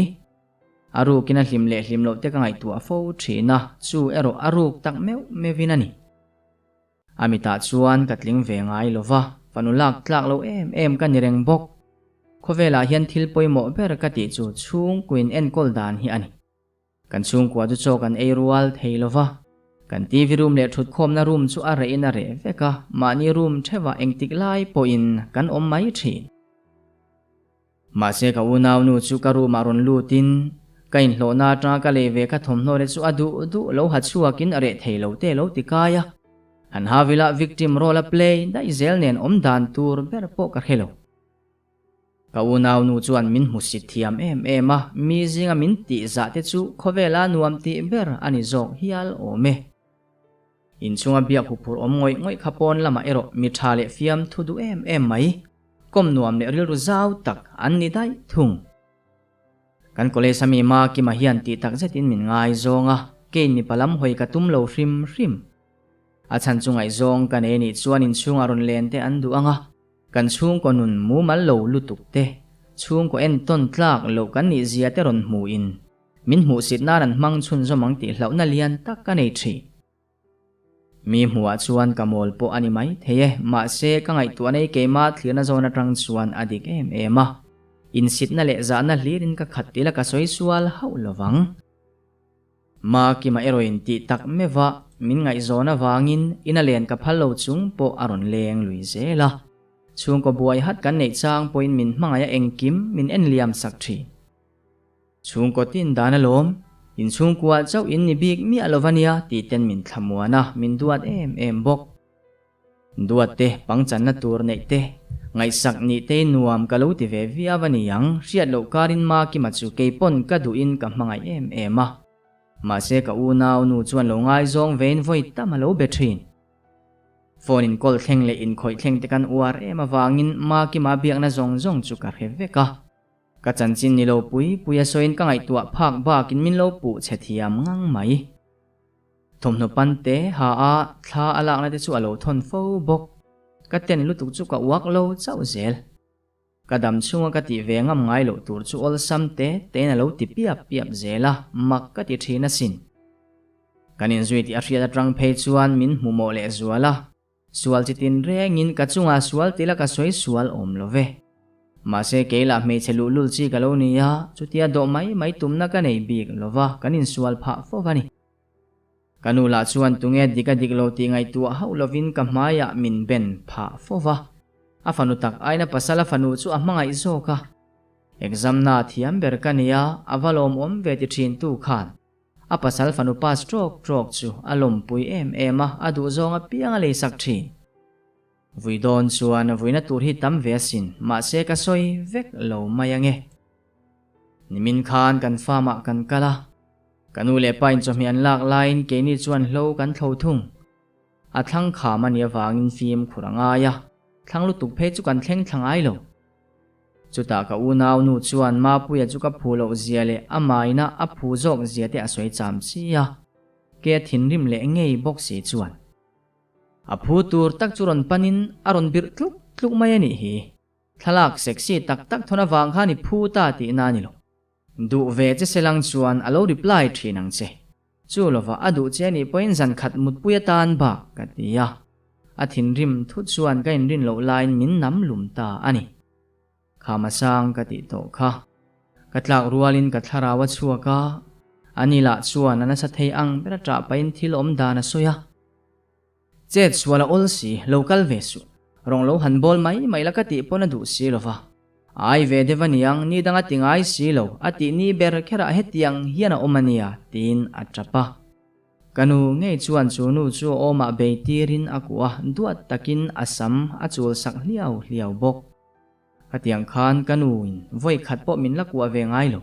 A rukin a hlim leh hlim loh te ka ngaihtuah fo thin a, chu erawh a ruk tak meuh meuhin a ni. A mitah chuan ka tling ve ngai lo va, fanu lak tlak lo em em ka ni reng bawk. Khawvelah hian thil pawimawh ber ka tih chu chhungkuin enkawl dan hi a ni. Kan chhungkua chu chaw kan ei rual thei lo va, kan TV room leh thutkhawmna room chu a rehin a reh vek a, mahni room theuhah engtik lai pawhin kan awm mai thin. Mahse ka unaunu chu ka room ah rawn lutin ka inhlawhna atanga ka lei ve kha thawmhnaw te chu a duh duh lo ha chhuakin a reh thei lo te lo ti kai a. Han Havila victim role a play daih zel nen awm dan tur ber pawh ka hre lo. Ka unaunu chuan min hmusit thiam em em a, mi zinga min tih zah te chu khawvela nuam tih ber a ni zawk hial awm e. Inchhunga biak huphurh awm ngawih ngawih kha pawn lamah erawh mi tha leh fiam thu duh em em mai. Kawm nuam leh rilru zau tak an ni daih thung. Kan college a mi Makima hian tih tak zetin min ngaizawng a, keiin mipa lam hawi ka tum lo hrim hrim. A chhan chu ngaihzawng ka nei nih chuan inchhungah rawn len te an duh ang a, kan chhungkaw nun mumal lo lutuk te, chhungkaw entawn tlak loh kan nih zia te rawn hmuhin min hmuhsit nan an hmang chhunzawm ang tih hlauhna lian tak ka nei thin. Mi hmuhah chuan ka mawl pawh a ni mai thei e, mahse ka ngaihtuahna hi keimah thlirna zawn atang chuan a dik em em a. Insitna leh zahna hlirin ka khat tila ka sawi sual hauh lovang. Makima erawhin tih tak meuh a, min ngaihzawn avangin ina len ka phal lo chung pawh a rawn leng lui zel a. Chhungkaw buai hat kan neih chang pawhin min hmangaih a engkim min en liam sak thin. Chhungkaw tin dan alawm, in chhungkua chauh in ni bik miah lo va nia tih ten min thlamuan a, min duat em em bawk. Duat te, pangchanna tur neih te, ngaihsak nih te nuam ka lo ti ve viau a ni ang, hriat loh karin Makima chu keipawn ka duhin ka hmangaih em em a. Mahse ka unau nu chuan lo ngaizawng vein vawi tam a lo be thin. Phone in call thleng leh inkhawih thleng te kan uar em avangin Makima biakna zawng zawng chu ka hre vek a. Ka chanchin ni lo pui pui a sawiin ka ngaihtuah phak bakin min lo puh chhe thiam ngang mai. Thawmhnaw pan te ha a thla a lakna te chu a lo thawn fo bawk. Ka ten lutuk chu ka uak lo chauh zel. Ka dam chhunga ka tih ve ngam ngai loh tur chu awlsam te tein a lo ti piap piap zel a, mak ka ti thin asin. Kan inzui tih a hriat atang phei chuan min hmu mawh leh zual a. Sual chi tin rengin ka chungah sual tila ka sawi sual awm lo ve. Mahse kei lah hmeichhe luhlul chi ka lo ni a, chutia dawh mai mai tumna ka nei bik lo va, kan insual phah fo va ni. Ka nu lah chuan tunge dik a dik lo tih ngaihtuah hauh lovin ka hmaiah min ben phah fo va. A fanu tak aina pasal a fanu chu a hmangaih zawk a. Exam na thiam ber ka nia, a va lawmawm ve ti thin tu khan. A pasal fanu pass trawk trawk chu a lawmpui em em a, a duhzawng apiang a leisak thin. Vui dawn chuan vuina tur hi tam ve asin, mahse ka sawi vek lo mai ange. Nimin khan kan farm ah kan kal a, ka nu leh pa in chawhmeh an lak laiin keini chuan hlo kan thlo thung. A thlang kham a nih avangin fimkhur a ngai a, thlang lutuk phei chu kan thleng thla ngai lo. Chutah ka unau nu chuan Mapuia chu ka phu loh zia leh a maina a phu zawk zia te a sawi cham chi a, ke a thinrim leh ngei bawk si chuan. A phu tur tak chu rawn panin a rawn birh tluk tluk mai a nih hi. Thlalak sexy tak tak thawn avang khan i phu ta tihna a ni lo. Duh ve che se lang chuan a lo reply thin ang che. Chu lova a duh che anih pawhin zan khat mutpui atan bak ka ti a. A thinrim thut chuan ka inrin loh laiin min nam lum ta a ni. Khama sang ka tih tawh kha. Ka tlak rualin ka thlarau a chhuak a, ani lah chuan a nasa thei ang ber a ṭah pahin thil awm dan a sawi a. Chet sual a awl si, lo kal ve suh. Rawng lo han bawl mai mai la ka tih pawn a duh si lo va. Ai ve deuh a niang, ni dang a ti ngai si lo, a tih ni ber kherah hetiang hian a awm a nia, tiin a tap a. Ka nu ngei chuan chu nu chu a awmah bei tirin a kuah a, duat takin a sam a chul sak hliau hliau bawk. Khatiang khan ka nu in vawi khat pawh min la kuah ve ngai lo.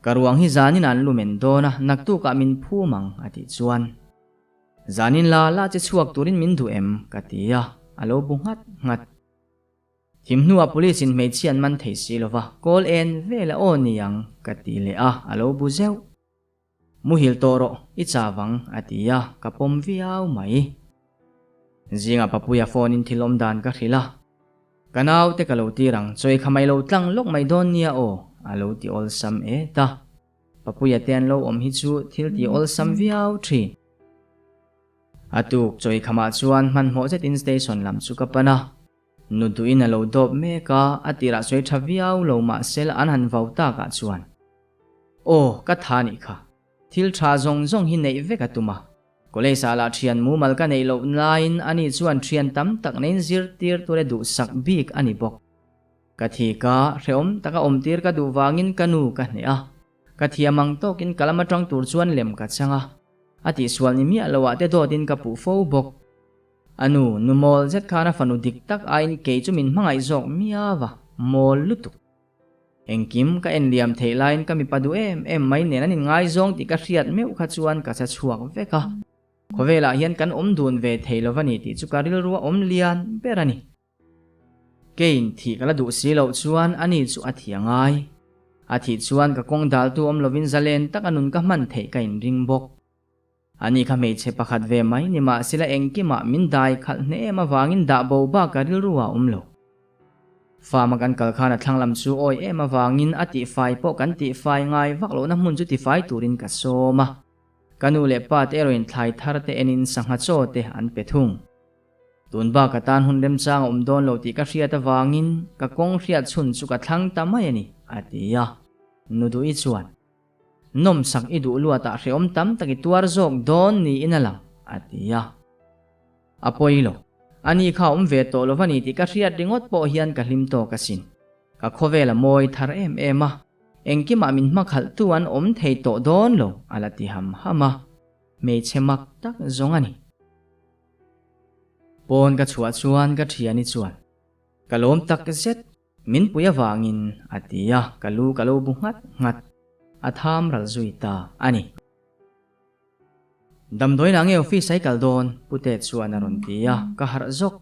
Ka ruang hi zanin an lumen dawn a, naktukah min phum ang, a tih chuan. Zanin la la che chhuak turin min duh em? ka ti a, a lo bu nghat nghat. Thim hnuah police in hmeichhia an man thei si lova, call en vel a aw ni ang ka ti leh a, a lo bu zeuh. Muhil tawh rawh, i chau ang a ti a, ka pawm viau mai. Zingah Papuia phone in thil awm dan ka hrilh a, ka naute ka lo tir ang, chawi kha mai lo tlang lawk mai dawn nia aw, a lo ti awlsam et a. Papuia te an lo awm hi chu thil ti awlsam viau thin. A tuk chawi khamah chuan hmanhmawh zetin station lam chu ka pan a. Nu duhin a lo dawp mek a, a tirah sawi tha viau lo mahse la an han vau takah chuan. Aw, ka tha nih kha. Thil tha zawng zawng hi neih vek a tum a. College ah lah thian mumal ka neih loh laiin ani chuan thian tam tak neiin zirtir tura duhsak bik a ni bawk. Ka thi ka hrehawm taka awmtir ka duh vangin ka nu ka hneh a, ka thiam ang tawkin ka lam atang tur chuan lem ka chang a, a tihsual ni miah loh ah te dawtin ka puh fo bawk. A nu, nu mawl zet khan a fanu dik tak aiin kei chu min hmangaih zawk miau a, mawl lutuk. Engkim ka en liam theih laiin ka mipa duh em em mai nen an inngaizawng tih ka hriat meuh kha chuan ka sa chhuak vek a, khawvelah hian kan awm dun ve thei lo va ni tih chu ka rilru a awm lian ber a ni. Keiin thih ka la duh si loh chuan ani chu a thi a ngai. A thih chuan ka kawng daltu awm lovin zalen taka nun ka hman theih ka inring bawk. Ani kha hmeichhe pakhat ve mai ni mahsela engkimah min dai khalh hne em avangin dah bo bak ka rilru ah awm lo. Farm a kan kal khan a thlang lam chu awi em avangin a tihfai pawh kan tihfai ngai vak lohna hmun chu tifai turin ka sawm a. Ka nu leh pa te erawhin thlai thar te enin sangha chaw te an pe thung. Tun bak atan hun remchang a awm dawn lo tih ka hriat avangin ka kawng hriat chhun chu ka thlang ta mai a ni, a ti a. Nuduhi chuan, Nawmsak i duh luatah hrehawm tam tak i tuar zawk dawn niin a lang, a ti a. A pawi lo. Ani kha a awm ve tawh lo va ni tih ka hriat ringawt pawh hian ka hlim tawk asin. Ka khawvel a mawi thar em em a, engkimah min hmakhalh tu an awm thei tawh dawn lo a la ti ham ham a, hmeichhe mak tak zawng a ni. Pawn ka chhuah chuan ka thiani chuan ka lawm tak zet, min pui avangin a ti a, ka lu ka lo bu nghat nghat, a tham ral zui ta a ni. Damdawiin ah nge office a i kal dawn? Pute chuan a rawn ti a, ka harh zawk.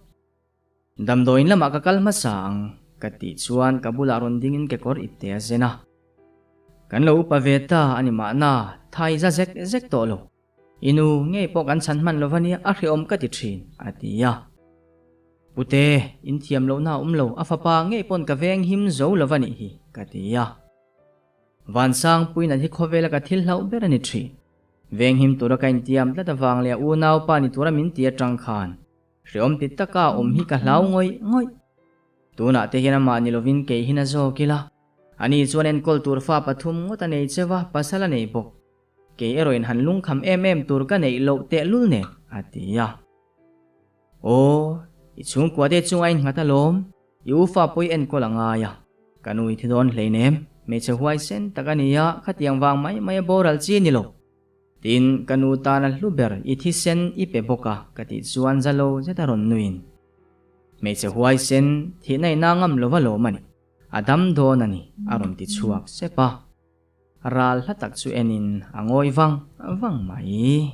Damdawiin lamah ka kal hmasa ang ka tih chuan ka bulah rawn dingin kekawr ipte a zen a. Kan lo upa ve ta a ni mahna, thai za zek zek tawh lo. I nu ngei pawh kan chhan hman lova nia a hrehawm ka ti thin, a ti a. Pute, in thiam lohna a awm lo, a fapa ngei pawn ka veng him zo lova nih hi, ka ti a. Vansangpuiin an hi khawvela ka thil hlauh ber a ni thin. Veng him tura ka intiam tlat avang leh a unaupa ni tura min ti atang khan Hreawm ti taka awm hi ka hlau ngawih ngawih. Tunah te hian amah ni lovin kei hi na zawk ila. Ani chuan enkawl tur fa pathum ngawt a nei cheu a, pasal a nei bawk. Kei erawhin han lungkham em em tur ka neih loh tehlul nen, a ti a. Aw, i chhungkua te chunga innghat alawm, i u fa pawh i enkawl a ngai a. Ka nu i thi dawn hleinem, hmeichhe huaisen tak a ni a, khatiang vang mai mai a boral chi ni lo. Tin, ka nu tana hlu ber i thisen i pe bawk a, ka tih chuan za lo zet a rawn nuin. Hmeichhe huaisen, thihna i na ngam lova lawm a ni. A dam dawn a ni, a rawn ti chhuak sep a. Ral hla tak chu enin a ngawi vang vang mai.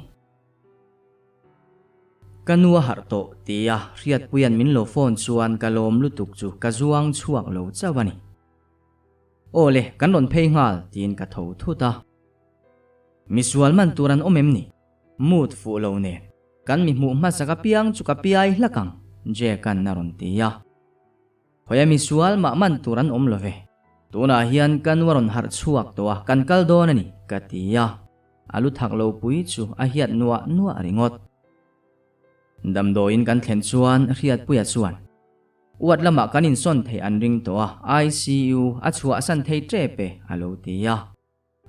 Ka nu a harh tawh tia Hriatpuia'n min lo phone chuan ka lawm lutuk chu ka zuang chhuak lo chauh a ni. Aw le, kan rawn phei nghal, tiin ka tho thut a. Misual man tur an awm em ni? Mood fuh lo nen kan mi hmuh hmasak apiang chu ka piai hlak ang, Jack-a'n a rawn ti a. Hawia misual mah man tur an awm lo ve. Tunah hian ka nu a rawn harh chhuak tawh a, kan kal dawn a ni, ka ti a. A lu thak lo pui chu a hiat nuah nuah ringawt. Damdawiin kan thlen chuan Hriatpuia chuan, Uat lamah kan insawn theih an ring tawh a, ICU a chhuahsan thei tep e, a lo ti a.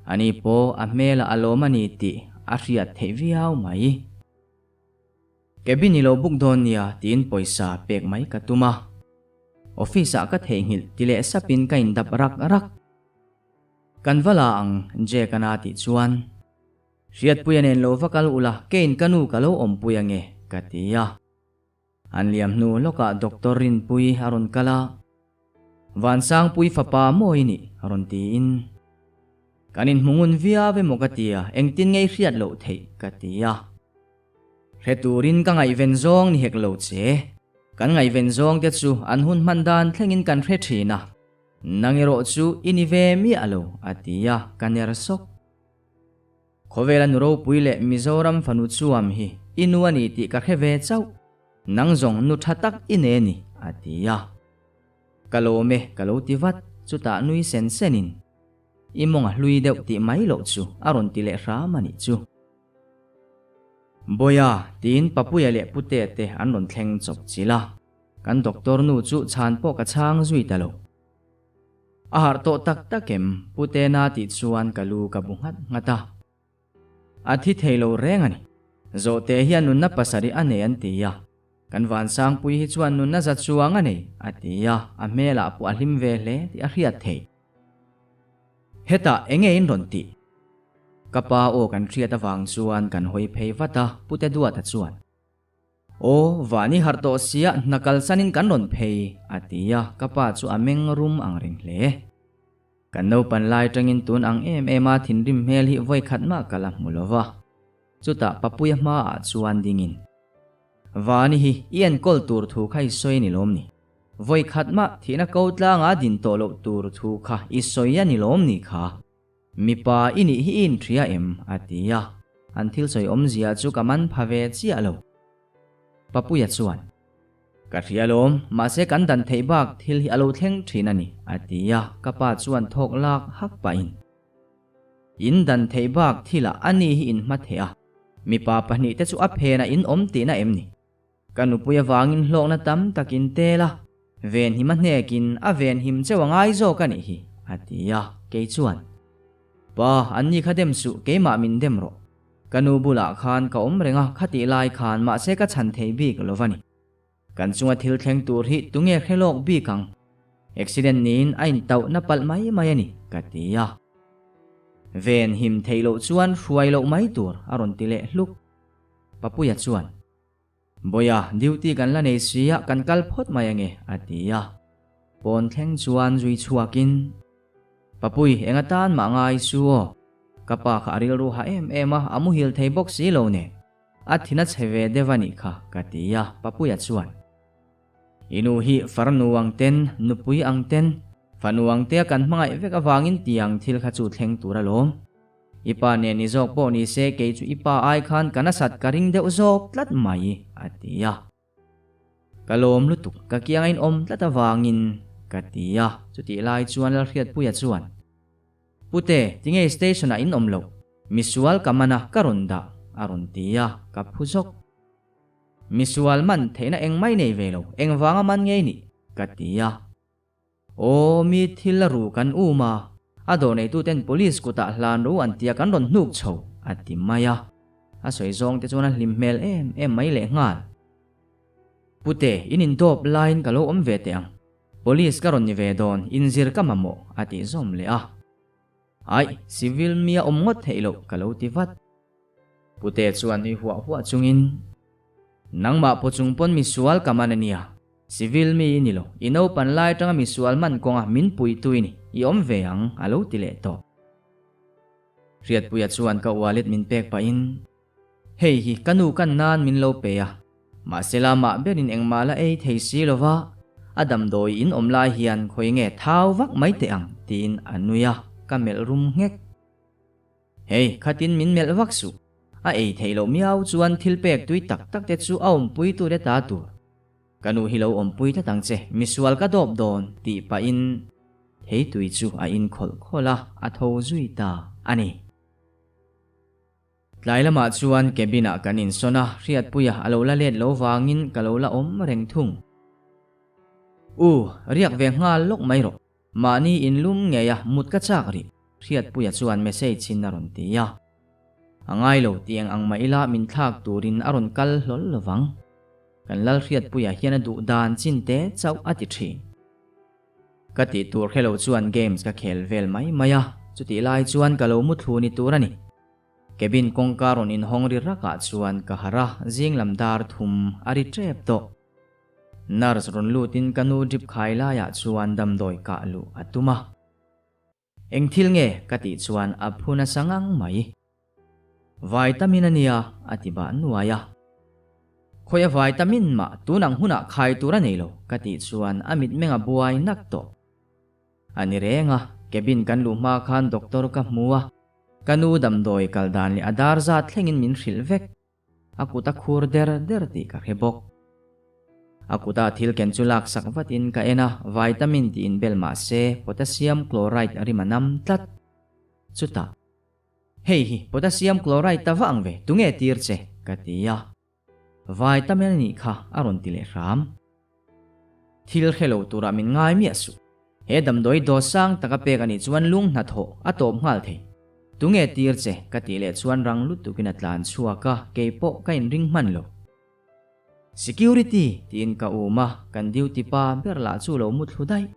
Ani pawh a hmelah a lawm a ni tih a hriat theih viau mai. Cabin i lo book dawn nia tiin pawisa pek mai ka tum a. Office ah ka theihnghilh ti leh sapin ka indap rak rak. Kan va la ang Jack a na tih chuan. Hriatpuia nen lo va kal ula keiin ka nu ka lo awmpui ange ka ti a. An liam hnu lawkah Doctor Rinpui a rawn kal a, Vansangpui fapa maw i nih? a rawn tiin. Kan inhmu ngun viau emaw ka ti a, engtin nge i hriat loh theih? ka ti a. Hre turin ka ngaihven zawng ni hek lo che. Kan ngaihven zawng te chu an hun hman dan thlengin kan hre thin a, nang erawh chu i ni ve miah lo, a ti a, ka ner sawk. Khawvela nu ropui leh Mizoram fanu chuam hi i nu a ni tih ka hre ve chauh, nang zawng nu tha tak i ne ni, a ti a. Ka lawm e, ka lo ti vat, chutah nui sen senin, I mawng a hlui deuh tih mai loh chu a rawn ti leh hram a nih chu. Bawiha, tiin Papuia leh Putea te an rawn thleng chawp chilh a, kan doctor nu chu chhan pawh ka chhang zui ta lo. A harh tawh tak tak em? Pu Tena tih chuan ka lu ka bu nghat nghat a. A thi thei lo reng a ni. Zawhte hian nunna pasarih a nei an ti a. Kan Vansangpui hi chuan nunna za chuang a nei, a ti a, a hmelah pawh a hlim ve hle tih a hriat thei. Hetah enge in rawn tih? Ka pa aw kan hriat avang chuan kan hawi phei vat a, Pu Teduata chuan. Aw, vani harh tawh sia hna kalsanin kan rawn phei, a ti a, ka pa chu a meng rum ang reng hle. Kan naupan lai tangin tun ang em em a thinrim hmel hi vawi khat mah ka la hmu lo va. Chutah Papuia hmaah chuan dingin, Vani hi i enkawl tur thu kha i sawi a ni lawm ni? Vawi khat mah thihna ko tlanga din tawh loh tur thu kha i sawi a ni lawm ni kha? Mipa i nih hi i inhria em? a ti a, an thil sawi awmzia chu ka man pha ve chiah lo. Papuia chuan, Ka hria lawm, mahse kan dan theih bak thil hi a lo thleng thin a ni, a ti a, ka pa chuan thawk lak hak pahin, In dan theih bak thilah a ni hi in hma theh a, mipa pahnihte chu a phenah in awm tihna em ni? Ka nupui avangin hlawkna tam tak in tel a, venhim a hnekin a venhim cheu a ngai zawk a nih hi, a ti a, kei chuan, Pa, anni kha dem suh, keimah min dem rawh. Ka nu bulah khan ka awm reng a, khatih lai khan mahse ka chhan thei bik lo va ni. Kan chunga thil thleng tur hi tunge hre lawk bik ang? Accident niin a intauh na palh mai mai a ni, ka ti a. Ven him theih loh chuan hruai loh mai tur a rawn ti leh hluk. Papuia chuan, Bawiha, duty kan la nei si a, kan kal phawt mai ange, a ti a. Pawn thleng chuan zui chhuakin, Papui, eng atan mah ngai su aw. Ka pa kha a rilru ha em em a, a muhil thei bawk si lo nen. A thin a chhe ve deuh a nih kha, ka ti a, Papuia chuan. I nu hi farnu ang ten, nupui ang ten, fanu ang tea kan hmangaih vek avangin tiang thil kha chu thleng tur alawm. I pa nen ni zawk pawh ni se kei chu i pa ai khan ka nasat ka ring deuh zawk tlat mai, a ti a. Ka lawm lutuk, ka kiang a inawm tlat avangin, ka ti a. Chutih lai chuan Lalhriatpuia chuan, Pute, tinge station-ah in awm loh? Misual ka man a, ka rawn dah, a rawn ti a, ka phu zawk. Misual man theihna eng mai nei ve lo, engvanga man ngei nih? ka ti a. Aw, mi thil a ru kan um a, a dawr neituten police kutah hlan ru an tia kan rawn hnuk chho, a ti mai a. A sawi zawng te chuan a hlim hmel em em mai lehnghal. Pute, in indawp laiin ka lo awm ve teh ang. Police ka rawn ni ve dawn, inzir ka mamawh, a tih zawm leh a. Aih, civil mi a awm ngawt theih loh ka lo ti vat. Pute chuan nui huah huah chungin, Nangmah pawh chung pawn misual ka man a nia, civil mi i ni lo, i naupan lai atanga misual man kawnga min puitu i ni, i awm ve ang, a lo ti leh tawh. Hriatpuia chuan ka wallet min pek pahin, Hei hi ka nu kan nan min lo pe a, mahse la mah berin engmah la ei thei si lo va, a damdawi in awm lai hian khawi nge thau vak mai teh ang tiin a nui a, ka melh rum nghek. Hei, khatin min melh vak suh, a ei theih loh miau chuan thil pek tui tak tak te chu a awmpui tur e ta tur. Ka nu hi lo awmpui tlat ang che, misual ka dawp dawn tih pahin theitui chu a in khawlh khawlh a, a tho zui ta a ni. Tlai lamah chuan cabin ah kan insawn a, Hriatpuia a lo la let lo vangin ka lo la awm reng thung. U, riak ve nghal lawk mai rawh. Mahni inlum ngei a mut ka chak rih, Hriatpuia chuan message in a rawn ti a. A ngai lo ti eng ang mah ila min thlak turin a rawn kal hlawl lovang. Kan Lalhriatpuia hian a duh dan chin te chauh a ti thin. Ka tih tur hre lo chuan games ka khel vel mai mai a, chutih lai chuan ka lo muthlu ni tur a ni. Cabin kawngka rawn inhawng ri rakah chuan ka harh a, zing lam dar thum a ri tep tawh. Nurse rawn lutin ka nu drip khai laiah chuan damdawi kah luh a tum a. Eng thil nge? ka tih chuan a phu nasa ngang mai. Vitamin a nia, a ti bah nuai a. Khawi a vitamin mah tun ang hunah khai tur a nei lo, ka tih chuan a mitmeng a buai nak tawh. A ni reng a, cabin kan luh hma khan doctor ka hmu a, ka nu damdawi kal dan leh a dar zat thlengin min hrilh vek. A kut a khur der der tih ka hre bawk. A kuta thil ken chu lak sak vatin ka en a, vitamin tih inbel mah se potassium chloride a rim a nam tlat. Chutah, Hei hi potassium chloride ta vang ve, tunge tir che? ka ti a. Vitamin a nih kha a rawn ti leh hram. Thil hre lo turah min ngai miah suh. He damdawi dawt sang taka pek a nih chuan lung hnathawh a tawp nghal thei. Tunge tir che? ka tih leh chuan rang lutukin a tlan chhuak a, kei pawh ka inring hman lo. Security! tiin ka um a, kan duty pa ber lah chu lo muthlu daih.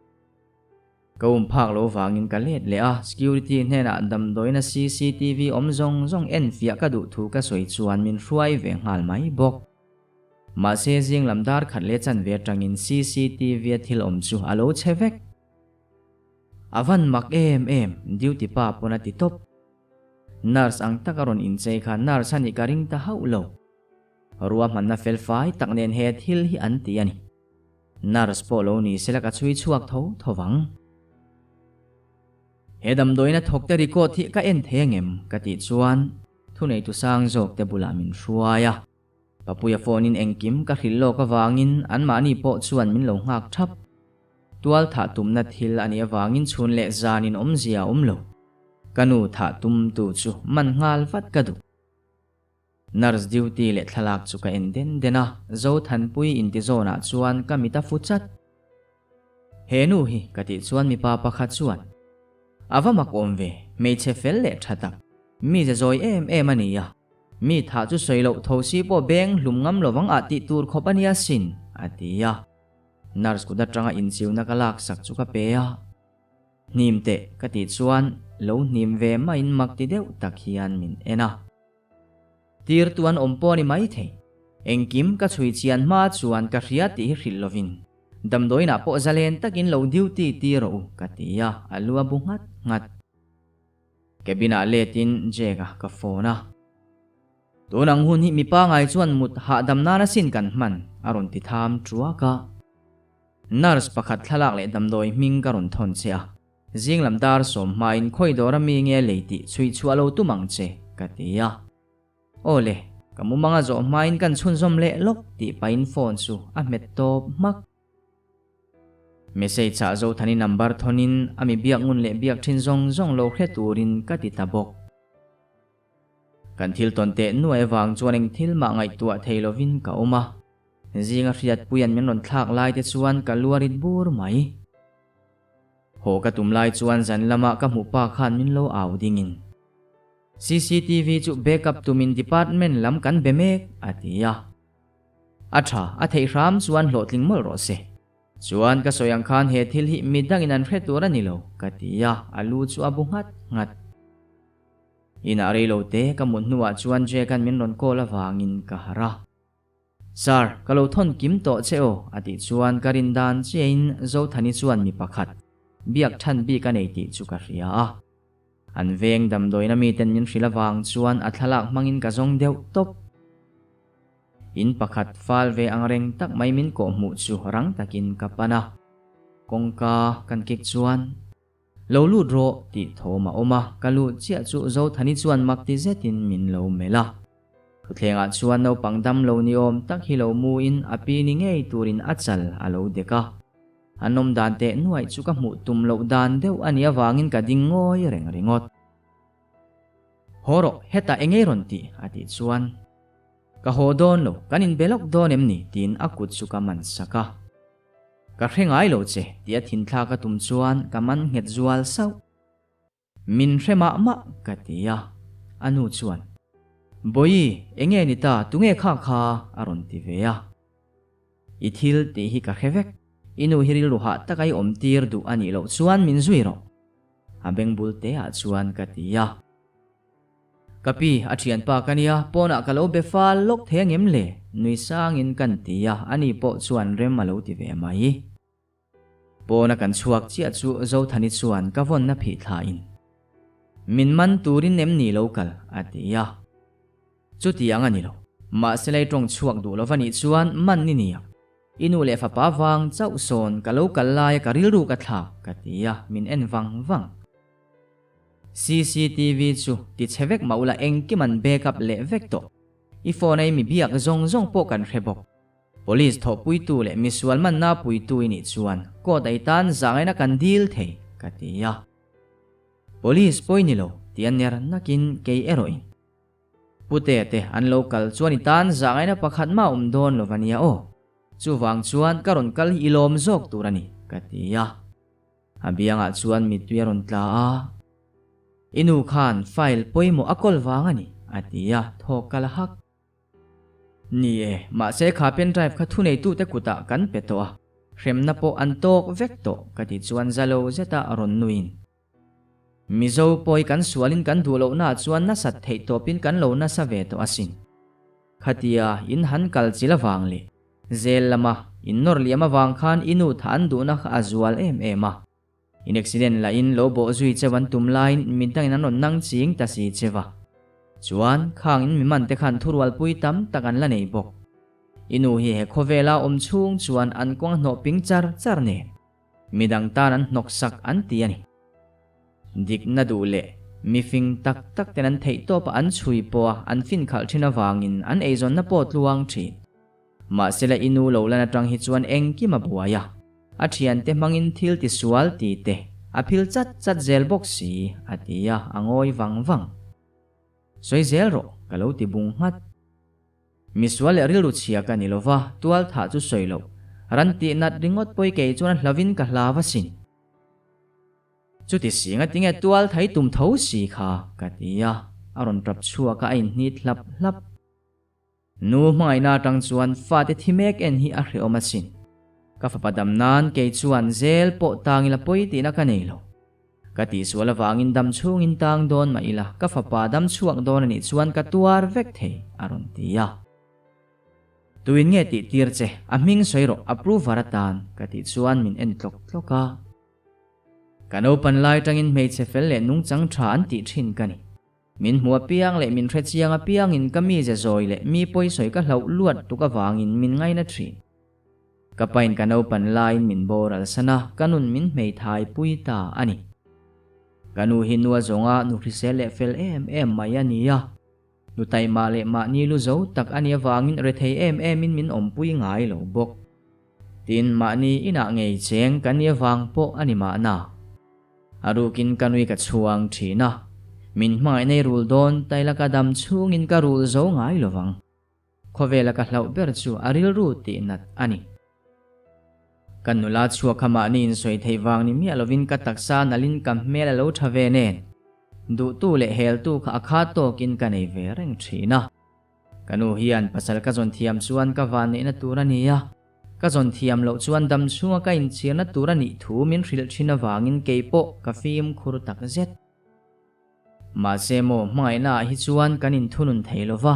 Ka um phak lo vangin ka let leh a, security hnenah damdawiina cctv awm zawng zawng en fiah ka duh thu ka sawi chuan min hruai ve nghal mai bawk. Mahse zing lam dar khat leh chanve atangin cctv a thil awm chu a lo chhe vek. A van mak em em, duty pa pawn a ti tawp. Nurse ang taka rawn inchei kha nurse a nih ka ring ta hauh lo. Ruahmanna fel fai tak nen he thil hi an ti a ni. Nurse pawh lo ni sela ka chhui chhuak tho tho vang. He damdawiina thawkte record hi ka en thei angem ka tih chuan thuneitu sang zawk te bulah min hruai a. Papuia phone in engkim ka hrilh lawk avangin anmahni pawh chuan min lo nghak thap. Tual thah tumna thil a nih avangin chhun leh zanin awmzia a awm lo. Ka nu thah tumtu chu man nghal vat ka duh. Nurse duty leh thlalak chu ka en den den a, Zothanpui inti zawnah chuan ka mit a fu chat. He nu hi ka tih chuan mipa pakhat chuan, A va mak awm ve, hmeichhe fel leh tha tak, mi ze zawi em em a ni a, mi thah chu sawi loh tho si pawh beng hlum ngam lovang ah tih tur khawp a nia sin, a ti a. Nurse kut atanga inchiuna ka laksak chu ka pe a. Hnim teh ka tih chuan lo hnim ve maiin mak ti deuh tak hian min en a. Tirtu an awm pawh a ni maithei. Engkim ka chhui chian hma chuan ka hria tih hi hrilh lovin damdawiinah pawh zalen takin lo duty tir rawh u ka ti a, a lu a bu nghat nghat. Cabin-ah letin Jack-a ka phone a. Tun ang hun hi mi pangai chuan mut hahdam nan asin kan hman a rawn ti tham truak a. Nurse pakhat thlalak leh damdawi hming ka rawn thawn che a. Zing lam dar sawm hmain khawi dawra mi nge lei tih chhui chhuah lo tum ang che ka ti a. Aw le, ka mumang a zawh hmain kan chhunzawm leh lawk tih pahin phone chu a hmet tawp hmak. Message ah Zothani number thawnin a mi biak ngun leh biak thin zawng zawng lo hre turin ka ti ta bawk. Kan thil tawn teh nuai avang chuan eng thil mah ngaihtuah thei lovin ka awm a. Zinga hriatpuian min rawn thlak lai te chuan ka lu a rit bur mai. Haw ka tum lai chuan zan lama ka hmuh pa khan min lo au dingin CCTV chu backup tumin department lam kan be mek a ti a. A tha, a theih hram chuan hlawhtling mawlh rawh se. Chuan ka sawi ang khan he thil hi mi dangin an hre tur a ni lo, ka ti a, a lu chu a bu nghat nghat. Inah rei lo te ka mut hnuah chuan Jack-a'n min rawn call avangin ka harh a. Sir, ka lo thawn kim tawh che aw, a tih chuan ka rin dan chiahin Zothani chuan mi pakhat, biak than bik a nei tih chu ka hria a. An veng damdawiin a miten min hrilh avang chuan a thlalak hmangin ka zawng deuh tawp. In pakhat fal ve ang reng tak mai min kawh hmuh chu rang takin ka pan a. Kawngka kan kik chuan, Lo lut rawh tih thawm a awm a, ka lut chiah chu Zothani chuan mak ti zetin min lo melh a. Thuthlengah chuan naupang dam lo ni awm tak hi lo muin a pi ni ngei turin a chal a lo dek a. An awm dan teh nuaih chu ka hmuh tum loh dan deuh a nih avangin ka ding ngawi reng ringawt. Haw rawh, hetah eng ei rawn tih? a tih chuan, Ka haw dawn lo, kan inbe lawk dawn em ni? tiin a kut chu ka man sak a. Ka hre ngai lo che, tia thinthla ka tum chuan ka man nghet zual sauh. Min hre mah mah ka ti a, a nu chuan, Bawihi, enge ni ta, tunge kha kha? a rawn ti ve a. I thil tih hi ka hre vek, i nu hi rilru hah taka i awm tir duh a nih loh chuan min zui rawh, a beng bul te ah chuan ka ti a. Ka pi, a thianpa ka nia, pawnah ka lo be fal lawk thei angem le? nui sangin kan ti a, ani pawh chuan rem a lo ti ve mai. Pawna kan chhuak chiah chu Zothani chuan ka vawnna phih thlain, Min man turin em ni lo kal? a ti a. Chutiang a ni lo. Mahse lei tawng chhuak duh lova nih chuan man ni nia. I nu leh fapa vang chauh sawn ka lo kal laia ka rilru ka thlak, ka ti a, min en vang vang. Cctv chu ti chhe vek mah ula engkim an backup leh vek tawh. I phone a i mi biak zawng zawng pawh kan hre bawk. Police thawhpuitu leh misual manna puitu i nih chuan court a i tan zahngaihna kan dil thei, ka ti a. Police pawi ni lo, ti a ner nakin kei erawhin. Putea te an lo kal chuan i tan zahngaihna pakhat mah awm dawn lo va nia aw. Chuvang chuan ka rawn kal hi i lawm zawk tur a ni, ka ti a. A biangah chuan mittui a rawn tla a. I nu khan file pawimawh a kawl vang a ni, a ti a, thawk ka la hak. Ni e, mahse kha pen drive kha thuneitute kutah kan pe tawh a, hremna pawh an tawk vek tawh ka ti chuan za lo zeta rawn nuin. Mizo pawi kan sualin kan duh lohnaah chuan nasat theih tawpin kan lo nasa ve tawh asin. Khatia in han kal chil avang leh zel lama in nawr liam avang khan i nu tha an duhna kha a zual em em a. In accident lahin lo bawh zui cheu an tum laiin midangin an rawn nang ching ta si cheu a. Chuan, khang in mi man te khan thurualpui tam tak an la nei bawk. I nu hi he khawvela awm chhung chuan an kawng a hnawh ping char char nen. Midang tan an hnawk sak an ti a ni. Dikna duh leh mifing tak tak ten an theih tawp a an chhui pawh a an fin khalh thin avangin an eizawnna pawh tluang thin. Mahsela i nu lo lan atang hi chuan engkim a buai a, a thiante hmangin thil ti sual ti te a phil chat chat zel bawk si, a ti a, a ngawi vang vang. Sawi zel rawh, ka lo ti bung nghat. Misual leh rilru chhia ka ni lova, tual thah chu sawi loh. Ran tih nat ringawt pawi kei chuan a hlavin ka hlav asin. Chuti si ngatinge tual thai tum tho si kha, ka ti a, a rawn tap chhuak a, a inhnit hlap hlap. Nu hmangaihna atang chuan fate thi mek en hi a hrehawm asin. Ka fapa dam nan kei chuan zel pawh tang ila pawi tihna ka nei lo. Ka tihsual avangin dam chhungin tang dawn mah ila ka fapa dam chhuak dawn anih chuan ka tuar vek thei, a rawn ti a. Tuin nge tih tir che, a hming sawi rawh, approver atan, ka tih chuan min en tlawk tlawk a. Ka naupan lai tangin hmeichhe fel leh nungchang tha an tih thin ka ni. Min hmu apiang leh min hre chiang apiangin ka mize zawi leh mi pawisawi ka hlauh luat tuk avangin min ngaina thin. Ka pain ka naupan laiin min boral san a, ka nun min hmeithai pui ta a ni. Ka nu hi nua zawnga nu hrisel leh fel em em mai a ni a. Nu taihmah leh mahni lu zo tak a nih avangin rethei em emin min awmpui ngai lo bawk. Tin, mahni inah ngei cheng ka nih avang pawh a ni mahna. A rukin ka nui ka chhuang thin a, min hmangaih nei rul dawn taila ka dam chhungin ka rul zo ngai lovang. Khawvela ka hlauh ber chu a rilru tih nat a ni. Ka nula chhuak kha mahni insawi theih vang ni miah lovin ka taksa nalhin ka hmel a lo tha ve nen, duhtu leh heltu kha a kha tawkin ka nei ve reng thin a. Ka nu hian pasal ka zawn thiam chuan ka van neihna tur a ni a, ka zawn thiam loh chuan dam chhunga ka inchhirna tur a nih thu min hrilh thin avangin kei pawh ka fimkhur tak zet. Mahse maw hmangaihna ah hi chuan kan inthunun thei lo va,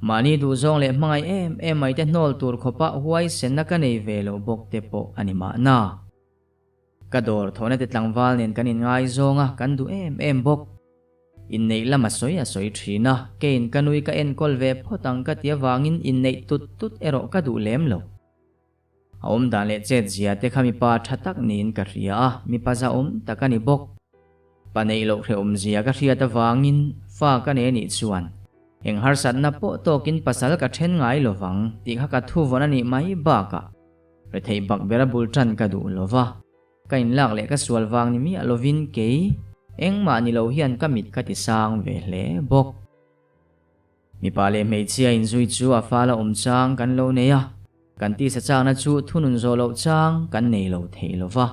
mahni duhzawng leh hmangaih em em mai te hnawl tur khawpa huaisenna ka nei ve lo bawk te pawh a ni mahna. Ka dawr thawhna te tlangval nen kan inngaizawng a, kan duh em em bawk. Inneih lam a sawi a sawi thin a, keiin ka nui ka enkawl ve phawt ang ka ti avangin inneih tut tut erawh ka duh lem lo. A awm dan leh chet zia te kha mipa tha tak niin ka hria a, mipa zahawm tak a ni bawk. Pa neih loh hrehawm zia ka hriat avangin fa ka nei anih chuan eng harsatna pawh tawkin pasal ka then ngai lovang tih kha ka thuvawn a nih mai bakah Retheih bak bera bul tan ka duh lo va, ka inlak leh ka sual vang ni miah lovin kei engmah ni lo hian ka mit ka ti sang ve hle bawk. Mipa leh hmeichhia inzui chu a fala awm chang kan lo nei a, kan tisa chakna chu thunun zawh loh chang kan nei lo thei lo va.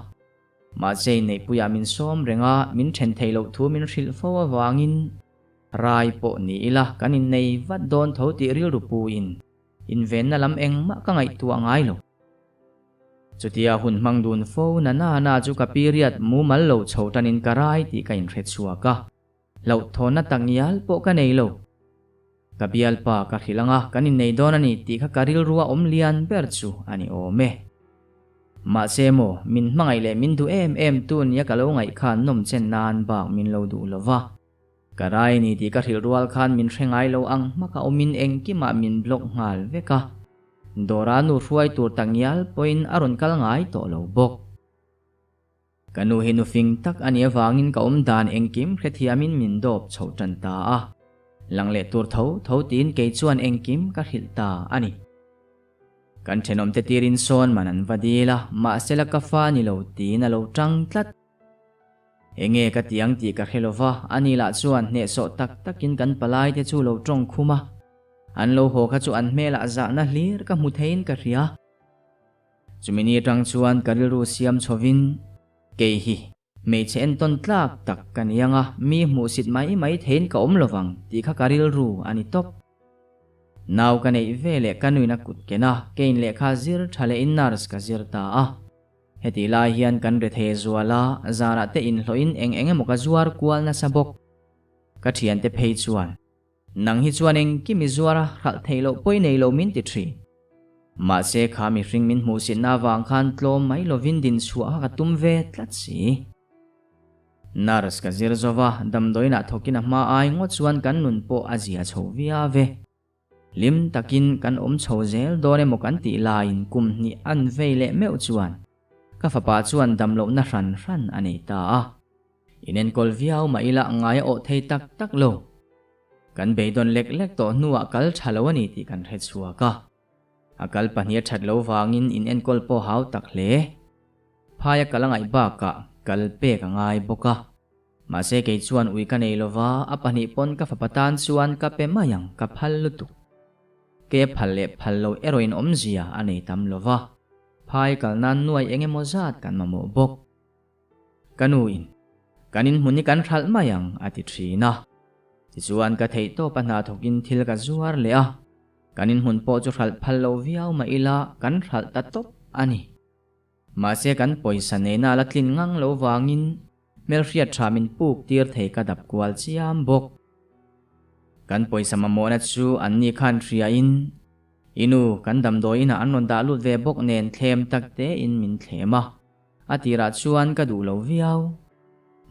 Mahse inneihpuiah min sawm reng a, min then theih loh thu min hrilh fo avangin rai pawh ni ila kan innei vat dawn tho tih rilru pu in Invenna lam engmah ka ngaihtuah ngai lo. Chutia hun hmang dun fo na na na chu ka period mumal lo chho tanin ka rai tih ka inhre chhuak a, hlauhthawnna tak ngial pawh ka nei lo. Ka bialpa ka hrilh anga kan innei dawn a ni tih kha ka rilrua awm lian ber chu a ni awm e. Mahse maw, min hmangaih leh min duh em em tu nia ka lo ngaih khan nawmchen nan bak min lo duh lo va. Ka rai ni tih ka hrilh rual khan min hre ngai lo ang hmaka awmin engkimah min block nghal vek a, Dora nu hruai tur tak ngial pawhin a rawn kal ngai tawh lo bawk. Ka nu hi nu fing tak a nih avangin ka awm dan engkim hrethiamin min dawp chho tan ta a, lang leh tur tho tho tiin kei chuan engkim ka hrilh ta a ni. Kan thenawmte tirin sawn man an va dil a, mahsela ka fa ni lo tiin a lo tang tlat. Enge ka ti ang tih ka hre lo va, ani lah chuan hnehsawh tak takin kan palai te chu lo tawng khum a. An lo haw kha chu an hmelah zahna hlir ka hmu theiin ka hria. Chumi ni atang chuan ka rilru siam chhovin, Kei hi hmeichhe entawn tlak tak ka ni ang a, mi hmuhsit mai mai theiin ka awm lovang tih kha ka rilru a ni tawp. Nau ka neih ve leh ka nuin a kut ken a, keiin lehkha zir tha lehin nurse ka zir ta a. Hetih lai hian kan rethei zual a, zanah te inhlawhin eng eng emaw ka zuar kual nasa bawk. Ka thiante phei chuan, Nang hi chuan engkim i zuar a, hralh theih loh pawi nei lo min ti thin. Mahse kha mihring min hmuhsitna avang khan tlawm mai lovin dinchhuah kha ka tum ve tlat si. Nurse ka zir zo va, damdawiinah thawkin a hma ai ngawt chuan kan nun pawh a zia chho viau ve. Hlim takin kan awm chho zel dawn emaw kan tih laiin kum hnih an vei leh meuh chuan ka fapa chuan damlohna hran hran a nei ta a. Inenkawl viau mah ila ngai a awh thei tak tak lo. Kan beidawn lek lek tawh hnuah kal tha lo a ni tih kan hre chhuak a. A kal pahnih a that lo vangin inenkawl pawh hau tak hle. Phaia kal a ngaih bakah kal pek a ngai bawk a. Mahse kei chuan ui ka nei lova, a pahnih pawn ka fapa tan chuan ka pe mai ang, ka phal lutuk. Ke phal leh phal lo erawhin awmzia a nei tam lova, phai kal nan nuai eng emaw zat kan mamawh bawk. Ka nu in, Kan inhmun hi kan hralh mai ang, a ti thin a. Tichuan ka theihtawp a hna thawkin thil ka zuar leh a. Kan inhmun pawh chu hralh phal lo viau mah ila kan hralh ta tawp a ni. Mahse kan pawisa neihna a la tlin ngang lo vangin hmelhriat tha min puk tir thei ka dap kual chiam bawk. Kan pawisa mamawhna chu anni khan hriain i nu kan damdawi inah an rawn dah lut ve bawk nen thlem tak tein min thlem a, a tirah chuan ka duh lo viau.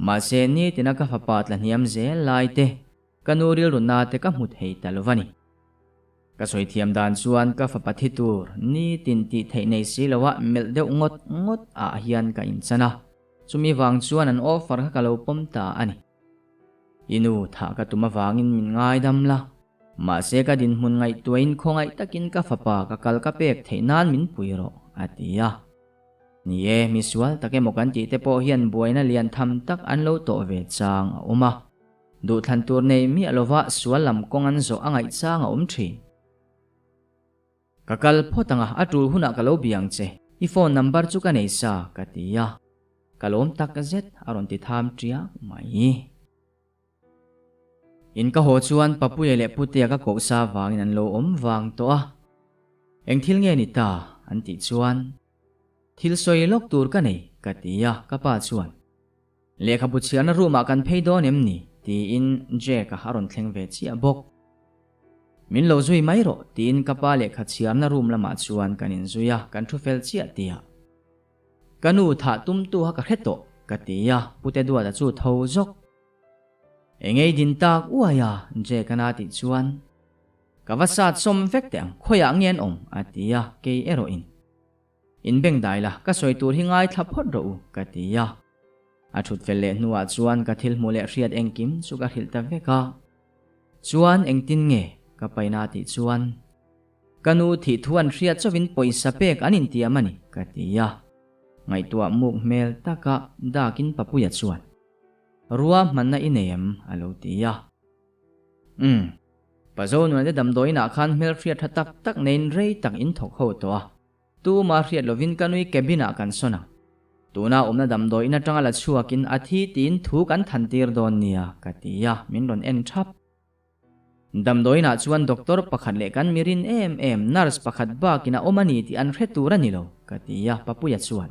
Mahse nitina ka fapa tla hniam zel lai te Ka nu rilru na te ka hmu thei ta lo va ni. Ka sawi thiam dan chuan ka fapa thi tur nitin tih theih nei si lo a melh deuh ngawt ngawt ah hian ka inchan a, chumi vang chuan an offer kha ka lo pawm ta a ni. I nu thah ka tum avangin min ngaidam la, mahse ka dinhmun ngaihtuahin khawngaih takin ka fapa ka kal ka pek theih nan min pui rawh, a ti a. Ni e, misual tak emaw kan tih te pawh hian buaina lian tham tak an lo tawh ve chang a awm a. Duhthlan tur nei miah lova sual lam kawng an zawh a ngaih chang a awm thin. Ka kal phawt ang a, a tul hunah ka lo bia ang che. I phone number chu ka nei sa, ka ti a. Ka lawm tak zet, a rawn ti tham tiak mai. In ka haw chuan Papuia leh Putea ka koh sa vangin an lo awm vang tawh a. Eng thil nge ni ta? an tih chuan, Thil sawi lawk tur ka nei, ka ti a, ka pa chuan. Lehkhabu chhiarna room ah kan phei dawn em ni? tiin Jack-a a rawn thleng ve chiah bawk. Min lo zui mai rawh tiin ka pa lehkha chhiarna room lamah chuan kan inzui a, kan thu fel chiah tihah. Ka nu thah tumtu kha ka hre tawh ka ti a, Pute Duata chu tho zawk. Engei din tak uai a Jack-a na tih chuan ka va sat sawm vek teh ang, khawiah nge an awm? a ti a, kei erawhin. In beng dai la, ka sawi tur hi ngaithla phawt rawh u, ka ti a. A thut fel leh hnuah chuan ka thil hmuh leh hriat engkim chu ka hrilh ta vek a. Chuan engtin nge ka paina tih chuan, Ka nu thih thu an hriat chauhin pawisa pek an intiam a ni, ka ti a. Ngaihtuah muk hmel taka dakin Papuia chuan, Rua hmanna i nei em? a lo ti a. Umm. Pazo nunate damdawiinah khan hmelhriat tha tak tak neiin rei tak in thawk ho tawh a. Tuma hriat lovin ka nui cabin ah kan sawn ang. Tuna awmna damdawiin atanga la chhuakin a thi tiin thu kan than tir dawn nia ka ti a, min rawn en thap. Damdawiinah chuan doctor pakhat leh kan mirin em em nurse pakhat bakin a awm a ni tih an hre tur a ni lo ka ti a, Papuia chuan.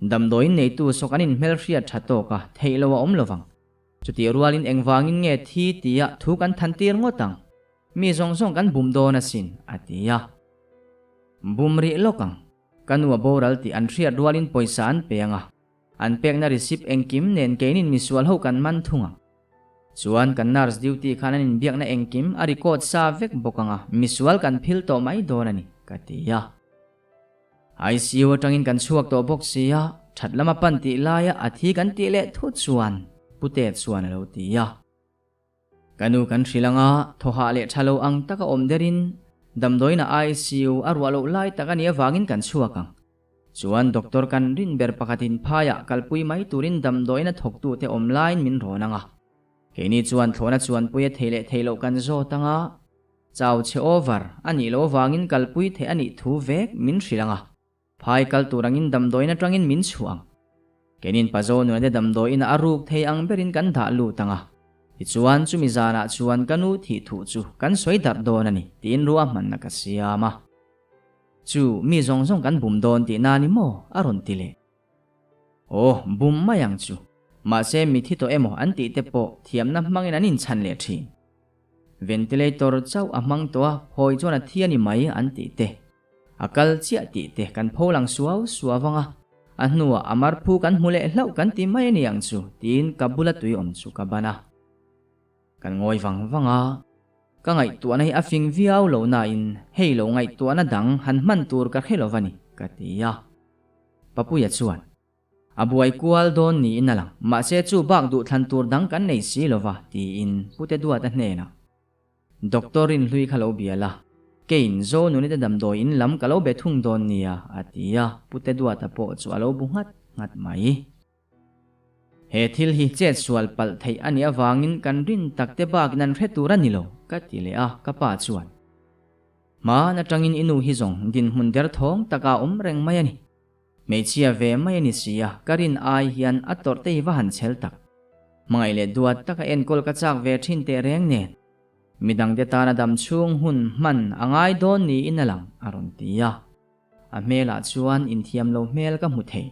Damdawiin neitu saw kan inhmelhriat tha tawk a, theih lo a awm lovang. Chutih rualin engvangin nge thi tia thu kan than tir ngawt ang? Mi zawng zawng kan bum dawn asin, a ti a. Bum rih lawk ang. Ka nu a boral tih an hriat rualin pawisa an pe ang a. An pekna receipt engkim nen keinin misual ho kan man thung ang. Chuan kan nurse duty khan an inbiakna engkim a record sa vek bawk ang a, misual kan phil tawh mai dawn a ni, ka ti a. ICU atangin kan chhuak tawh bawk si a, that lama pan tih laia a thi kan tih leh thut chuan Pute chuan a lo ti a. Ka nu kan hrilh anga thawhah leh tha lo ang taka awm derin damdawiin a ICU a ruah loh lai tak a nih avangin kan chhuak ang. Chuan doctor kan rin ber pakhatin phaiah kalpui mai turin damdawiin a thawktute awm laiin min rawn ang a. Keini chuan thlawhna chuanpui a thei leh thei loh kan zawt ang a. Chau chhe over a nih loh avangin kalpui theih a nih thu vek min hrilh ang a, phai kal tur angin damdawiin atangin min chhuah ang. Keinin Pazo nunate damdawiin a ruk thei ang berin kan dah lut ang a, tichuan chumi zanah chuan ka nu thih thuh chu kan sawi darh dawn a ni tiin ruahmanna ka siam a. Chu mi zawng zawng kan bum dawn tihna ni maw? a rawn ti leh. Aw, bum mai ang chu. Mahse mithi tawh emaw an tih te pawh thiamna hmangin an inchhan leh thin. Ventilator chauh a hmang tawh a, hawi chuan a thi a ni mai an tih te. A kal chiah tih te kan pho lang suau suau vang a, a hnuah a mar phu kan hmu leh hlauh kan ti mai a ni ang chu tiin ka bula tui awm chu ka ban a. Kan ngawi vang vang a, ka ngaihtuahna hi a fing viau lo nain hei lo ngaihtuahna dang han hman tur ka hre lo va ni ka ti a. Papuia chuan. A buai kual dawn niin a lang. Mahse chu bak duh thlan tur dang kan nei si lo va, tiin Pute Duata hnenah, Doctor Rinhlui kha lo bia la, keiin Zonunite damdawi in lam ka lo be thung dawn nia, a ti a, Pute Duata pawh chu a lo bu nghat nghat mai. He thil hi chet sual palh theih a nih avangin kan rin tak te bakin an hre tur a ni lo, ka ti leh a, ka pa chuan, Hmaan atangin i nu hi zawng dinhmun derthawng taka awm reng mai a ni. Hmeichhia ve mai a ni si a, ka rin ai hian a tawrh te hi va han chhel tak. Hmangaih leh duat taka enkawl ka chak ve thin teh reng nen. Midangte tana dam chhung hun hman a ngai dawn niin a lang, a rawn ti a. A hmelah chuan inthiam lo hmel ka hmu thei.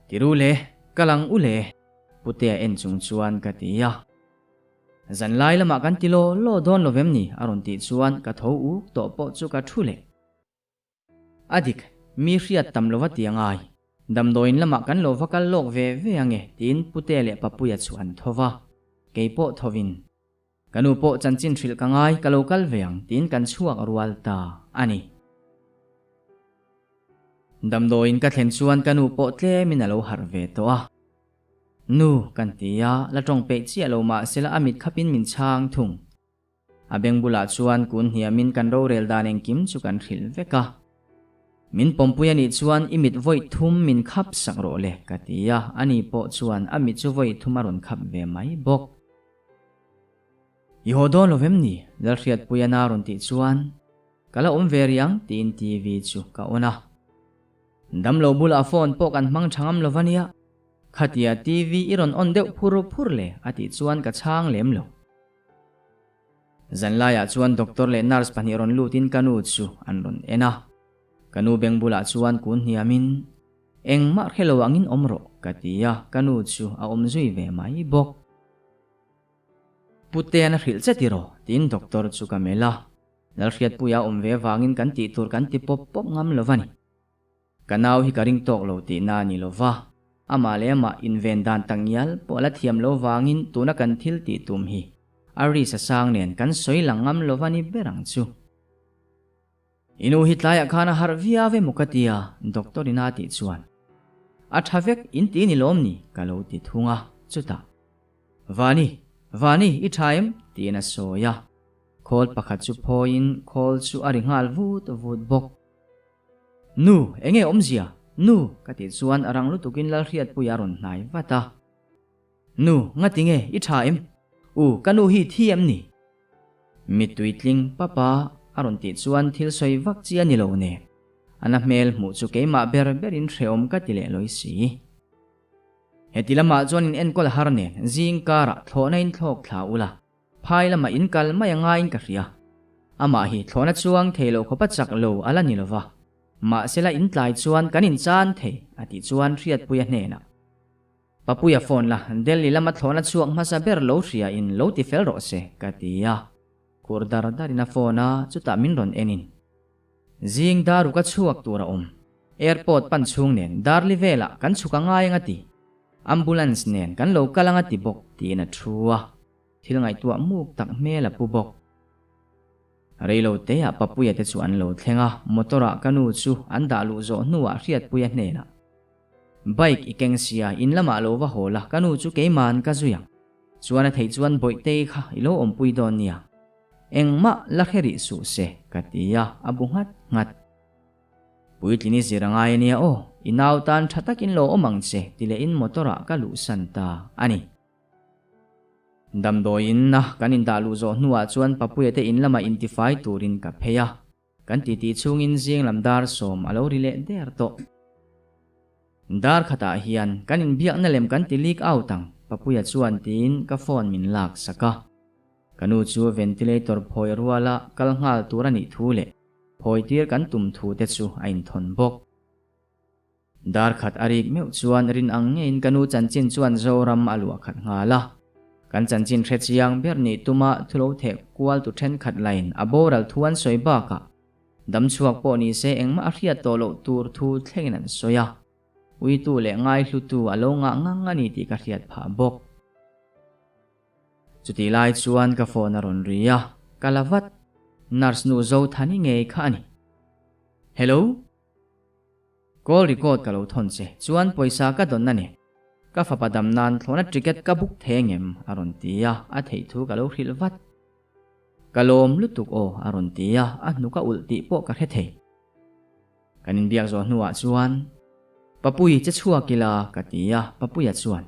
Tiru le, ka lang u le, Putea en chung chuan ka ti a. Zanlai lamah kan ti law law dawn lo vem ni? a rawn tih chuan ka tho uk tawh pawh chu ka thu leh. A dik, mi hriat tam lova ti a ngai. Damdawiin lamah kan lo va kal lawk ve ve ange tiin Putea leh Papuia chu an tho va, kei pawh thovin, Ka nu pawh chanchin hrilh ka ngai, ka lo kal ve ang tiin kan chhuak rual ta a ni. Damdawiin ka thlen chuan ka nu pawh tlemin a lo harh ve tawh a. Nu, kan ti a, la tawng peih chiah lo mah sela a mit khapin min chhang thung. A beng bulah chuan kun hniamin kan rorel dan engkim chu kan hrilh vek a. Min pawmpui a nih chuan i mit vawi thum min khap sak rawh le ka ti a, ani pawh chuan a mit chu vawi thum a rawn khap ve mai bawk. I haw dawn lo vem ni? Lalhriatpuia na rawn tih chuan ka la awm ve rih ang tiin TV chu ka on a. Damlo bulah phone pawh kan hmang tha ngam lo va nia. Khatia TV i rawn on deuh phur phur le a tih chuan ka chhang lem lo. Zanlaiah chuan doctor leh nurse pahnih rawn lutin ka nu chu an rawn en a. Ka nu beng bulah chuan kun hniamin, Engmah hre lo angin awm rawh, ka ti a, ka nu chu a awm zui ve mai bawk. Putean a hrilh che tiraw? tiin doctor chu ka melh a. Lalhriatpuia awm ve vangin kan tih tur kan ti pawp pawp ngam lo va ni. Ka nau hi ka ring tawk lo tihna a ni lo va, amah leh amah inven dan tak ngial pawh a la thiam lo vangin tuna kan thil tih tum hi a ri sa sang nen kan sawi lang ngam lo va ni ber ang chu. I nu hi tlaiah khan a harh viau emaw ka ti a, doctor in a tih chuan a tha vek in ti ni lawm ni ka lo ti thung a, chutah Vani, Vani i tha em? tiin a sawi a, khawl pakhat chu phawiin khawl chu a ri nghal vut vut bawk. Nu, enge awmzia? Nu, ka tih chuan a rang lutukin Lalhriatpuia a rawn hnai vat a. Nu, ngati nge, i tha em? U, ka nu hi thi em ni? Mittui tling papa a rawn tih chuan thil sawi vak chi a ni lo nen. A na hmel hmuh chu keimah ber berin hrehawm ka ti leh lawi si. Heti lamah chuan in enkawl har nen zing karah thlawhna in thlawk thla ula. Phai lamah in kal mai a ngaiin ka hria. Amah hi thlawhna chuang thei lo khawpa chak lo a la ni lo va. Mahsela in tlai chuan kan inchan thei, a tih chuan Hriatpuia hnenah, Papuia phone la, Delhi lama thlawhna chhuak hmasa ber lo hria in lo ti fel rawh se, ka ti a. Khur dar darin a phone a, chutah min rawn en in. Zing daruka chhuak tur a awm. Airport pan chhung nen Darli velah kan chhuk a ngai ang a ti. Ambulance nen kan lo kal ang a ti bawk, tiin a thu a. Thil ngaihtuah muk tak hmel a pu bawk. Reilo teah Papuia te chu an lo thleng a, motor ah ka nu chu an dah luh zawh hnuah Hriatpuia hnenah, Bike i keng sia, in lamah lo va haw la, ka nu chu keima'n ka zui ang. Chuan a theih chuan Bawihtei kha i lo awmpui dawn nia. Engmah la hre rih suh se, ka ti a, a bu nghat nghat. Puitlin i zir a ngai ania aw, i nau tan tha takin lo awm ang che, ti lehin motor ah ka luhsan ta a ni. Damdawiin a kan indah luh zawh hnuah chuan Papuia te in lamah intifai turin ka phei a, kan titi chhungin zing lam dar sawm a lo ri leh der tawh. Dar khatah hian kan inbiakna lem kan ti leak out ang, Papuia chuan tiin ka phone min lak sak a. Ka nu chu ventilator phawi ruala kal nghal tur a nih thu leh phawi tir kan tum thu te chu a inthawn bawk. Dar khat a rik meuh chuan rin ang ngeiin ka nu chanchin chuan Zoram a luah khat nghal a. Kan chanchin hre chiang ber nih tuma thu lo theh kual tu thenkhat lain a boral thu an sawi bakah damchhuak pawh ni se engmah a hriat tawh loh tur thu thlengin an sawi a. Uitu leh ngaihlutu a lo ngah ngang a ni tih ka hriat phah bawk. Chutih lai chuan ka phone a rawn ri a, ka la vat. Nurse nu Zothani ngei kha a ni. Hello? Call record ka lo thawn che, chuan pawisa ka dawn a ni. Ka fapa dam nan thlawhna ticket ka book thei angem? a rawn ti a, a theih thu ka lo hrilh vat. Ka lawm lutuk aw a rawn ti a, a hnuk a ulh tih pawh ka hre thei. Kan inbiak zawh hnuah chuan, Papui che chhuak ila ka ti a, Papuia chuan,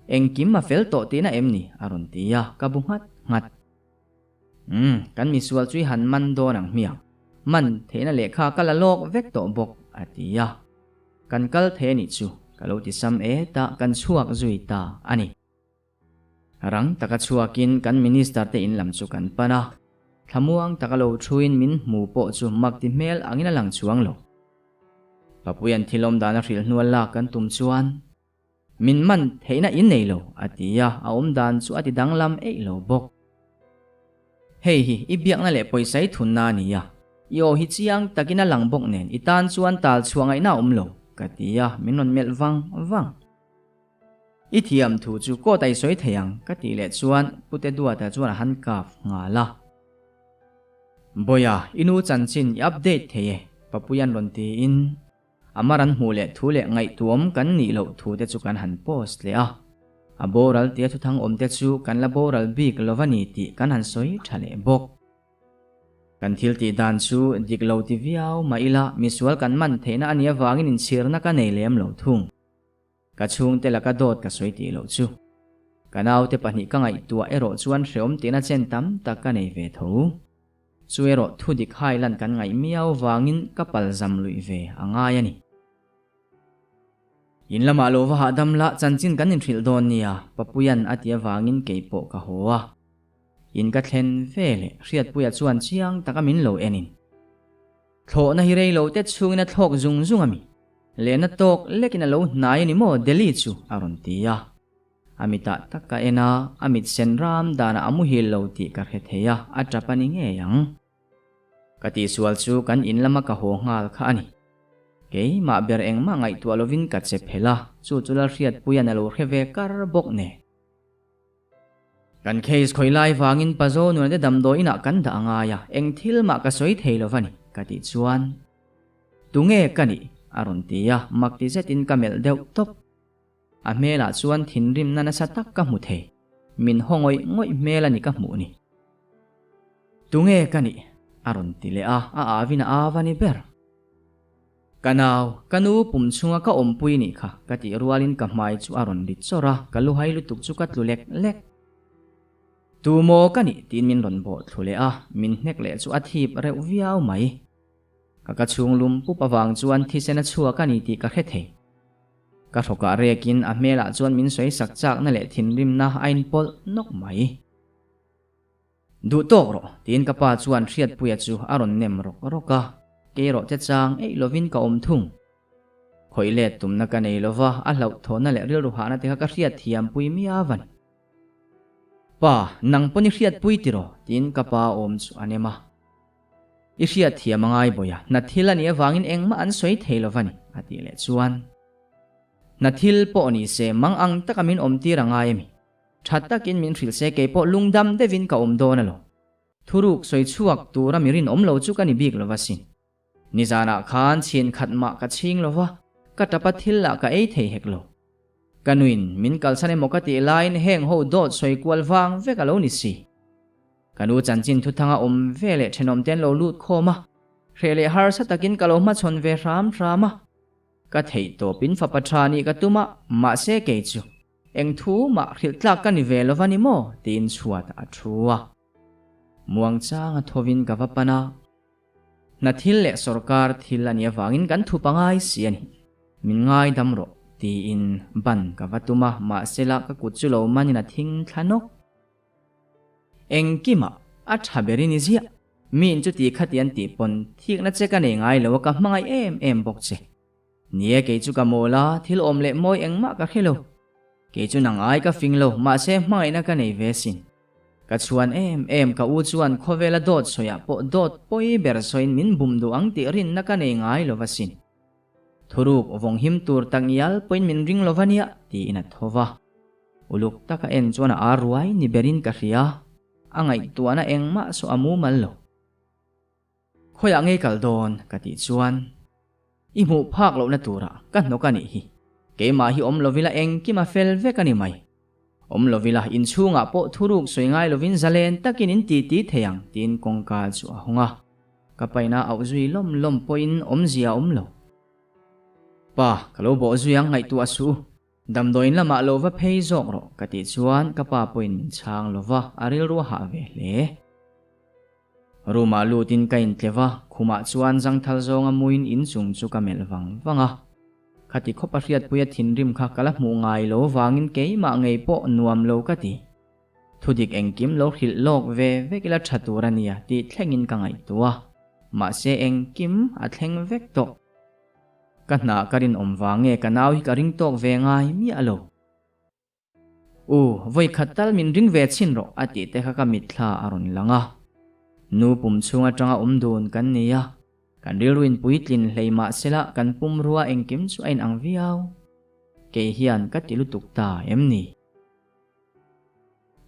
Engkim a fel tawh tihna em ni? a rawn ti a, ka bu nghat nghat. Umm, kan misual chu i han man dawn ang hmiang. Man theihna lehkha ka la lawk vek tawh bawk, a ti a. Kan kal thei a nih chu, ka lo ti sam et a, kan chhuak zui ta a ni. Rang taka chhuakin kan Minister te in lam chu kan pan a, thlamuang taka lo thuin min hmu pawh chu mak ti hmel angin a lang chuang lo. Papuia'n thil awm dan a hrilh hnual lak kan tum chuan, Min man theihna in nei lo, a ti a, a awm dan chu a ti danglam eih lo bawk. Hei hi i biakna leh pawisa i thunna a ni a, i aw hi chiang takin a lang bawk nen i tan chuan tal chhuah ngaihna a awm lo, ka ti a, min rawn melh vang vang. I thiam thu chu court a i sawi thei ang, ka tih leh chuan Pute Duata chuan a han kaf nghal a. Bawiha, i nu chanchin i update thei e, Papuia'n rawn tiin a mar an hmuh leh thu leh ngaihtuam kan nih loh thu te chu kan han post leh a. A boral tia thuthang awm te chu kan la boral bik lo va ni tih kan han sawi tha leh bawk. Kan thil tih dan chu dik lo ti viau mah ila misual kan man theihna a nih avangin inchhirna ka nei lem lo thung. Ka chhungte laka dawt ka sawi tih loh chu. Ka naute pahnih ka ngaihtuah erawh chuan hreawm tihna chen tam tak ka nei ve tho. Chu erawh thu dik hai lan kan ngaih miau vangin ka pal zam luih ve a ngai a ni. In lamah lo va hahdam la chanchin kan inhrilh dawn nia, Papuia'n a ti avangin kei pawh ka haw a. In ka thlen ve leh Hriatpuia chuan chiang taka min lo enin. Thlawhna hi rei lo te chhungin a thlawk zung zung a mi? Lehna tawk lekin a lo hnai a ni maw Delhi chu a rawn ti a. A mitah tak ka en a, a mit sen ram danah a muhil lo tih ka hre thei a, a tap a ni ngei ang. Ka tihsual chu kan in lama ka haw nghal kha a ni. Keimah ber engmah ngaihtuah lovin ka che phelh a, chu chu Lalhriatpuia'n a lo hre ve kar bawk nen. Kan case khawi lai vangin Pazo nuna te damdawi inah kan dah a ngai a, eng thil mah ka sawi thei lo va ni, ka tih chuan, Tunge ka nih? a rawn ti a, mak ti zetin ka melh deuh tawp. A hmelah chuan thinrimna nasa tak ka hmu thei, min haw ngawih ngawih hmel a ni ka hmuh ni. Tunge ka nih? a rawn ti leh a, a avin a av a ni ber. Ka nau, ka nu pum chhunga ka awmpui nih kha, ka tih rualin ka hmai chu a rawn ri chawrh a, ka luhai lutuk chu ka tlu lek lek. Tu maw ka nih tiin min rawn bawh thlu leh a, min hnek leh chu a thip reuh viau mai. Ka ka chhung lum pup avang chuan thisen a chhuak a ni tih ka hre thei. Ka hrawkah rekin a hmelah chuan min sawi sak chakna leh thinrimna a inpawlh nawk mai. Duh tawk rawh, tiin ka pa chuan Hriatpuia chu a rawn nem rawk rawk a, kei erawh che chang eih lovin ka awm thung. Khawih let tumna ka nei lova, a hlauhthawhna leh rilru hahna te kha ka hriat thiampui miau a ni. Pa, nang pawn i hriatpui tiraw? tiin ka pa awm chu a nem a. I hriat thiam a ngai bawi a, hna thil a nih avangin engmah an sawi thei lova ni, a tih leh chuan. Hna thil pawh ni se, mang ang taka min awmtir a ngai a mi? Tha takin min hrilh se keipawh lungdam deuhin ka awm dawn alawm. Thuruk sawi chhuak tura mi rinawm lo chu ka ni bik lova sin. Nizanah khan chhin khat mah ka chhing lova, ka tapa thil lah ka ei thei hek lo. Ka nuin min kalsan emaw ka tih laiin heng ho dawt sawi kual vang vek a lo ni si. Ka nu chanchin thuthanga awm ve leh thenawm te an lo lut khawm a, hreh leh harsa takin ka lo hmachhawn ve hram hram a. Ka theih tawpin fapa tha nih ka tum a, mahse kei chu Eng thu mah hrilh tlak ka ni ve lo va ni maw? tiin chhuat a thu a. Muangchanga thovin ka va pan a. Hna thil leh sawrkar thil a nih avangin kan thu pangai si a ni. Min ngaidam rawh, tiin ban ka va tum a, mahsela ka kut chu lo manin a thing thla nawk. Engkimah a tha berin i ziah. Miin chuti khati an tih pawn thikna che ka nei ngai lo a, ka hmangaih em em bawk che. Ni e, kei chu ka mawl a, thil awm leh mawi engmah ka hre lo. Kei chu nang ai ka fing lo, mahse hmangaihna ka nei ve sin. Ka chhuan em em, ka u chuan khawvela dawt sawiah pawh dawt pawi ber sawiin min bum duh ang tih rinna ka nei ngai lo va sin. Thuruk vawng him tur tak ngial pawhin min ring lo va nia, tiin a tho va. Uluk taka en chuan a ar ruai ni berin ka hria, a ngaihtuahna engmah saw a mumal lo. Khawiah ngei kal dawn? ka tih chuan, I hmuh phak lohna turah ka hnawk a nih hi. Keimah hi awm lovila engkim a fel vek a ni mai. Awm lovila inchhungah pawh thuruk sawi ngai lovin zalen takin in ti ti thei ang tiin kawngka chu a hawng a. Ka paina auh zui lawm lawm pawhin awmzia a awm lo. Pa, ka lo bawh zui ang ngaihtuah suh u. Damdawiin lamah lo va phei zawk rawh ka tih chuan ka pa pawhin min chhang lova, a rilru a hah ve hle. Room-ah lutin ka intlev a, khumah chuan zangthal zawnga muin inchung chu ka melh vang vang a. Khati khawpa hriatpuia thinrim kha ka la hmuh ngai lo vangin keimah ngei pawh nuam lo ka ti. Thudik engkim lo hrilh lawk ve vek ila tha tur a nia tih thlengin ka ngaihtuah a, mahse engkim a thleng vek tawh. Ka hna ka rinawm vang nge ka nau hi ka ring tawk ve ngai miah lo. U, vawi khat tal min ring ve chhin rawh a tih te kha ka mitthla a rawn lang a. Nu pum chhung atanga awm dun kan ni a, kan rilru in puitlin hlei mahsela kan pumrua engkim chu a inang viau. Kei hian ka ti lutuk ta em ni?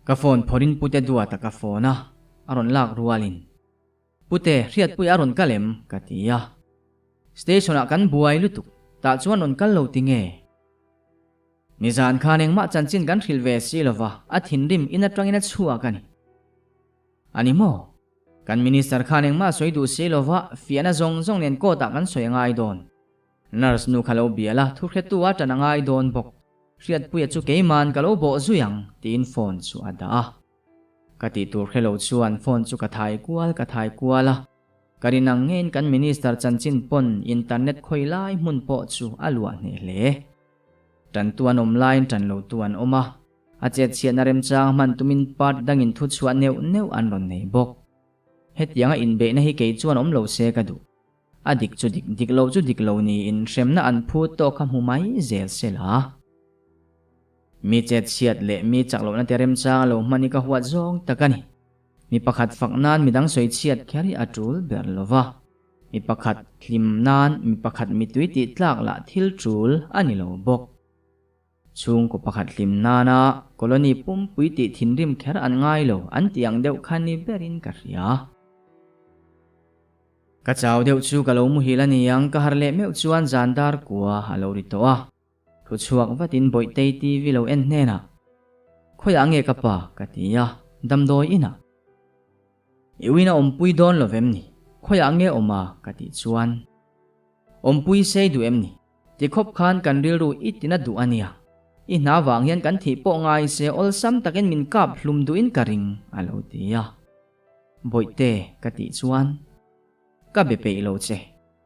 Ka phone phawrhin Pute Duata ka phone a, a rawn lak rualin, Pute, hriatpui a rawn kal em? ka ti a. Station ah kan buai lutuk, tah chuan rawn kal lo ti nge? Nizan khan engmah chanchin kan hrilh ve si lova, a thinrim in atangin a chhuak a ni. A ni maw? Kan Minister khan engmah sawi duh si lova, fiahna zawng zawng nen court ah kan sawi a ngai dawn. Nurse nu kha lo bial a, thuhretu a ṭan a ngai dawn bawk. Hriatpuia chu keiman ka lo bawh zui ang, tiin phone chu a dah a. Ka tih tur hre lo chuan phone chu ka thai kual ka thai kual a. Ka rin ang ngeiin kan Minister chanchin pawn internet khawi lai hmun pawh chu a luah hneh hle. Ṭantu an awm laiin ṭan lotu an awm a, a chetchhiatna remchang hman tumin part dangin thuchhuah neuh neuh an rawn nei bawk. Hetianga inbeihna hi kei chuan awm lo se ka duh. A dik chu dik, dik lo chu dik lo niin hremna an phut tawk kha hmu mai zel se la. Mi chet chhiat leh mi chak lohna te remchang a lo hman hi ka huat zawng tak a ni. Mi pakhat fak nan midang sawi chhiat kher hi a tul ber lo va. Mi pakhat hlim nan mi pakhat mitui tih tlak lah thil tul a ni lo bawk. Chhungkaw pakhat hlim nana colony pumpui tih thinrim kher an ngai lo an tih ang deuh kha ni berin ka hria. Ka chau deuh chu ka lo muhil a niang, ka harh leh meuh chuan zan dar kua a lo ri tawh a. Thu chhuak vatin Bawihtei TV lo en hnenah, Khawiah nge ka pa? ka ti a, damdawi inah. I uina awmpui dawn lo vem ni? Khawiah nge awm a? ka tih chuan, Awmpui sei duh em ni? Ti khawp khan kan rilru i tina duh a nia. I hna vang hian kan thih pawh ngai se awlsam takin min kap hlum duhin ka ring, a lo ti a. Bawihte, ka tih chuan, Ka be peih lo che.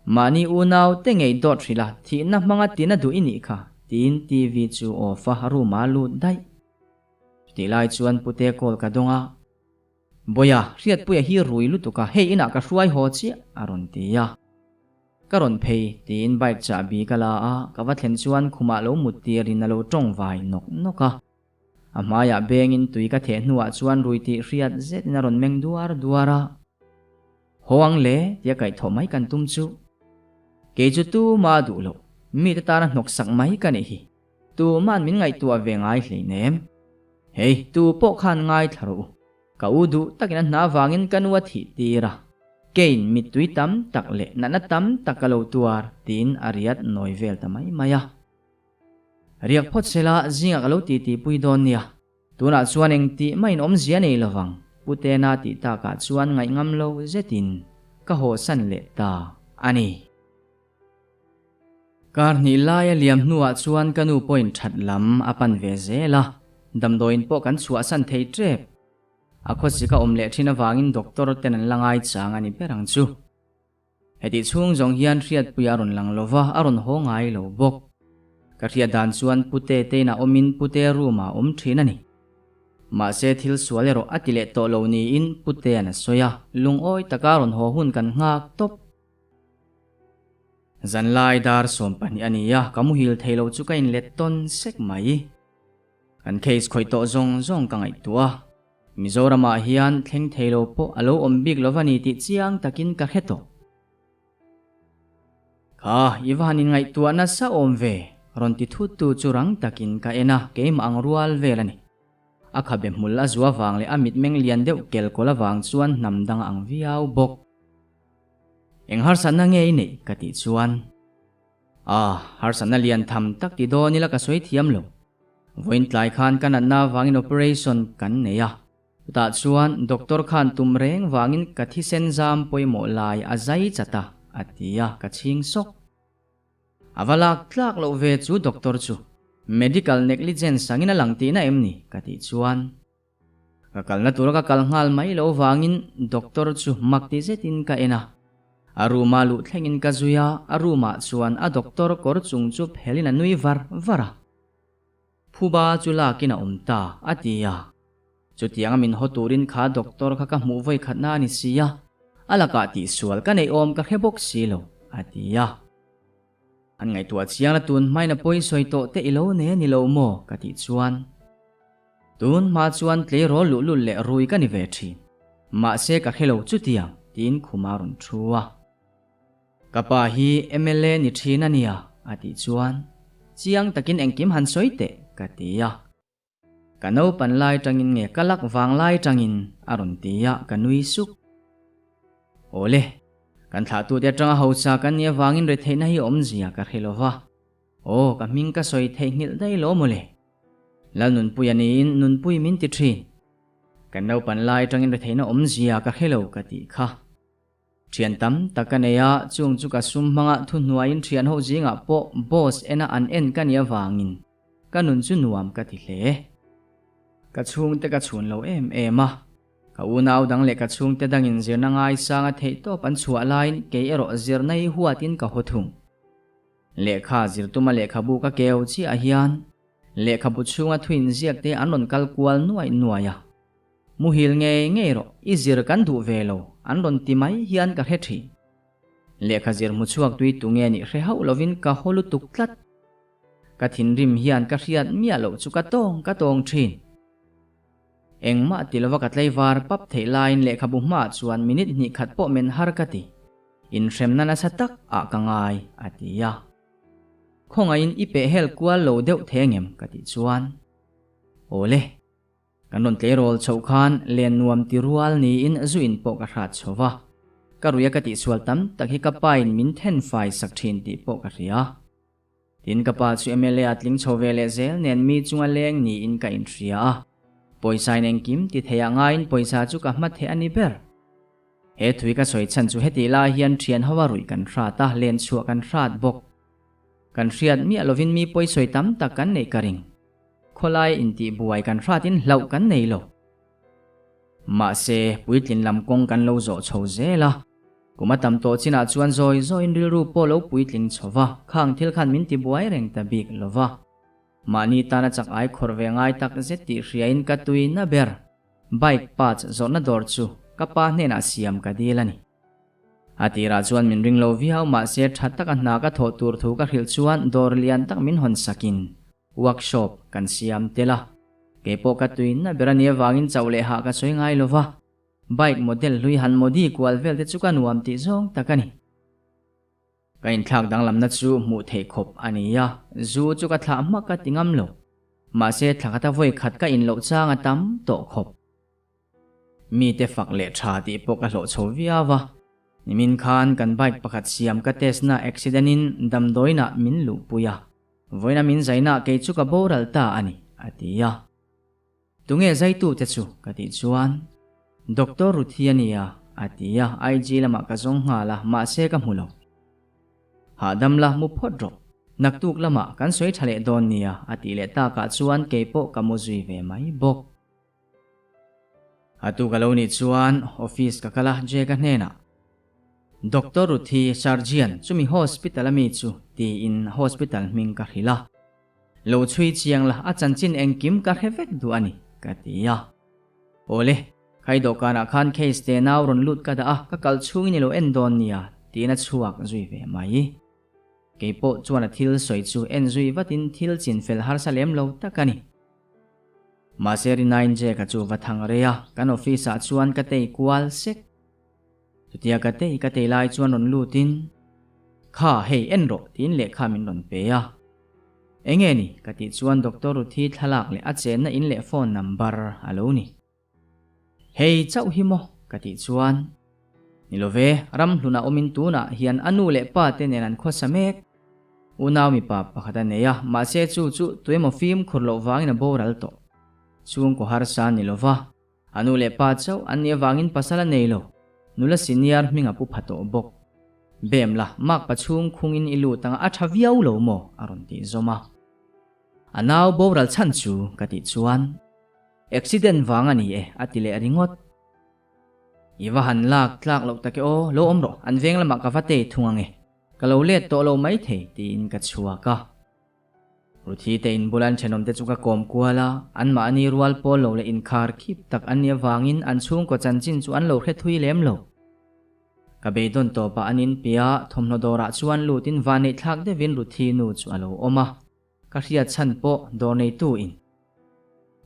Mahni unau te ngei dawt hrilh a, thihna hmanga tina duh i nih kha, tiin TV chu off a room ah a lut daih. Chutih lai chuan Pute call ka dawng a, Bawiha, Hriatpuia hi rui lutuk a, hei inah ka hruai haw chiah, a rawn ti a. Ka rawn phei, tiin bike chahbi ka la a, ka va thlen chuan khumah lo mut tirin a lo tawng vai nawk nawk a. A hmaiah bengin tui ka theh hnuah chuan rui tih hriat zetin a rawn meng duar duar a. Haw ang le tia kaihthawh mai kan tum chu. Kei chu tuma duh loh, mite tana hnawk sak mai ka nih hi. Tuma'n min ngaihtuah ve ngai hleinem. Hei, tu pawh khan ngaithla rawh u. Ka u duh takin a hna vangin ka nu a thih tir a. Keiin mittui tam tak leh natna tam tak ka lo tuar tiin a riat nawi vel ta mai mai a. Riak phawt sela zingah ka lo titi pui dawn nia. Tunah chuan eng tih mah in awmzia nei lovang, Pu Tena tih takah chuan ngaihngam lo zetin ka hawhsan leh ta a ni. Kar hnih laia liam hnuah chuan ka nu pawhin that lam a pan ve zel a, damdawiin pawh kan chhuahsan thei tep. A khawsik a awm leh thin avangin doctor ten an la ngaichang a ni ber ang chu. Hetih chhung zawng hian hriatpui a rawn lang lo va, a rawn haw ngai lo bawk. Ka hriat dan chuan Pute te inah awmin Pute room ah awm thin a ni. Mahse thil sual erawh a ti leh tawh lo niin Putea'n a sawi a, lungawi taka rawn haw hun kan nghak tawp. Zanlai dar 12 a ni a, ka muhil thei lo chu ka inlet tawn sek mai. Kan case khawih tawh zawng zawng ka ngaihtuah a. Mizoramah hian thleng thei lo pawh a lo awm bik lo va ni tih chiang takin ka hre tawh. Kha, i va han inngaihtuah nasa awm ve, rawn ti thut tu chu rang takin ka en a, keimah ang rual vel a ni. A khabe hmul a zua vang leh a mitmeng lian deuh kelkawl avang chuan hnam dang a ang viau bawk. Eng harsatna nge i neih? ka tih chuan. Ah, harsatna lian tham tak ti dawn ila ka sawi thiam lo. Vawiin tlai khan ka natna avangin operation kan nei a. Chutah chuan doctor khan tum reng vangin ka thisen zam pawimawh lai a zai chat a, a ti a, ka chhing sawk. A va lak tlak loh ve chu doctor chu. Medical negligence angin a lang tihna em ni? ka tih chuan. Ka kalna tura ka kal nghal mai lo vangin doctor chu mak ti zetin ka en a. A room a luh thlengin ka zui a, a room ah chuan a doctor kawr chung chu phelin a nui var var a. Phuba chu lakin a awm ta, a ti a. Chutianga min haw turin kha doctor kha ka hmuh vawi khatna a ni si a, a lakah tihsual ka neih awm ka hre bawk si lo, a ti a. An ngaihtuah chiang la tun hmain a pawi sawi tawh te i lo nei a ni lo maw? ka tih chuan tun hma chuan tleirawl luhlul leh rui ka ni ve thin. Mahse ka hre lo chutiang tiin khuma rawn thu a. Ka pa hi mla ni thin a nia a tih chuan chiang takin engkim han sawi teh ka ti a. Ka naupan lai tangin nge ka lak vang lai tangin a rawn ti a, ka nui suk. Awle, kan thlahtute atanga hausa kan nih avangin retheihna hi awmzia ka hre lova. Aw, ka hming ka sawi theihnghilh daih lo mawle. Lalnunpuia niin Nunpui min ti thin. Kan naupan lai tangin retheihna awmzia ka hre lo ka tih kha. Thian tam tak ka nei a, chung chu ka sum hmanga thuhnuaiin thian ho zingah pawh boss ena an en ka nih avangin ka nun chu nuam ka ti hle. Ka chhungte ka chhun lo em em a, ka unau dang leh ka chhungte dangin zirna ngaisanga theihtawp an chhuah laiin kei erawh zirna hi huatin ka haw thung. Lehkha zirtuma lehkhabu ka keu chiah hian lehkhabu chhunga thuinziakte an rawn kal kual nuaih nuaih a. Muhil ngei ngei rawh, i zir kan duh ve lo, an rawn ti mai hian ka hre thin. Lehkha zir hmu chhuak tui tu nge nih hre hauh lovin ka haw lutuk tlat. Ka thinrim hian ka hriat miah loh chu ka tawng ka tawng thin. Engmah ti lova ka tlaivar pap theih laiin lehkhabu hmaah chuan minute hnih khat pawh men har ka ti. Inhremna nasa tak ah ka ngai, a ti a. Khawngaihin i pehhel kual lo deuh thei angem? ka tih chuan, Awle. Kan rawn tleirawl chhoh khan len nuam ti rual niin zu in pawh ka hrat chho va, ka ruia ka tihsual tam tak hi ka pa in min then fai sak thin tih pawh ka hria. Tin ka pa chu mla a tling chho ve leh zel nen mi chunga leng niin ka inhria a, pawisa in engkim ti thei ah ngaiin pawisa chu ka hma theh a ni ber. He thui ka sawi chhan chu hetih lai hian thian ho a ruih kan hrat a, len chhuah kan hrat bawk. Kan hriat miah lovin mi pawisawi tam tak kan neih ka ring. Khawlai intihbuai kan hratin hlauh kan nei lo. Mahse, puitlin lam kawng kan lo zawh chho zel a. Kum a tam tawh chinah chuan zawi zawiin rilru pawh lo puitling chho va, khang thil khan min tibuai reng ta bik lo va. Mahni tana chak ai khawrh ve ngai tak zet tih hriain ka tui na ber. Bike parts zawrhna dawr chu ka pa hnenah siam ka dil a ni. A tirah chuan min ring lo viau mahse tha taka hna ka thawh tur thu ka hrilh chuan dawr lian tak min hawn sakin workshop kan siam tel a. Kei pawh ka tuina ber a nih avangin chauh leh hah ka sawi ngai lo va, bike model hlui han modi kual vel te chu ka nuam tih zawng tak a ni. Ka inthlak danglamna chu hmuh theih khawp a ni a, zu chu ka thlah hmak ka ti ngam lo. Mahse thla khata vawi khat ka in loh chang a tam tawh khawp. Mite fak leh tha tih pawh ka hlawh chho viau a, nimin khan kan bike pakhat siam ka test na accident in damdawiin ah min luhpui a, vawiin a min zaina kei chu ka boral ta a ni, a ti a. Tunge zaitu te chu? ka tih chuan, Doctor Ruthi a nia, a ti a, IG lamah ka zawng nghal a, mahse ka hmu lo. Hahdam la mu phawt rawh, naktuk lamah kan sawi tha leh dawn nia, a tih leh takah chuan kei pawh ka mu zui ve mai bawk. A tu ka lo nih chuan office ka kal a, Jake-a hnenah, Doctor Ruthi Surgeon chumi hospital a mi chu tiin hospital hming ka hrilh a. Lo chhui chiang la, a chanchin engkim ka hre vek duh a ni, ka ti a. Awle, khai dawhkanah khan case te nau rawn lut ka dah a, ka kal chhungin i lo en dawn nia, tiin a chhuak zui ve mai. Kei pawh chuan a thil sawi chu en zui vatin thil chinfel harsa lem lo tak a ni. Mahse Rinain Jack-a chu va thang rei a, kan office-ah chuan ka tei kual sek. Chutia ka tei ka tei lai chuan rawn lutin, Kha, hei en rawh tiin lehkha min rawn pe a. Enge ni? ka tih chuan Doctor Ruthi thlalak leh a chenna in leh phone number a lo ni. Hei chauh hi maw? ka tih chuan, Ni lo ve, ramhlunah awmin tunah hian a nu leh pa te nen an khawsa mek. Unau mipa pakhat a nei a, mahse chu chu tuemaw fimkhur loh vangin a boral tawh. Chhungkaw harsa ni lo va, a nu leh pa chauh an nih avangin pasal a nei lo, nula senior hming a pu pha tawh bawk. Bem la, makpa chhung khungin i lut anga a tha viau lo maw? a rawn tih zawm a. A nau boral chhan chu ka tih chuan, Accident vang a ni e, a ti leh ringawt. I va han lak tlak loh tak e aw, lo awm rawh, an veng lamah ka va tei thung ang e, ka lo let tawh lo maithei, tiin ka chhuak a. Ruthi te in bula an thenawmte chu ka kawm kual a, anmahni rual pawl lo leh inkhar khip tak an nih avangin an chhungkaw chanchin chu an lo hre thui lem lo. Ka beidawn tawpah an inpiah thawmhnaw dawrah chuan lutin vanneih thlak deuhin Ruthi nu chu a lo awm a, ka hriat chhan pawh dawr neitu in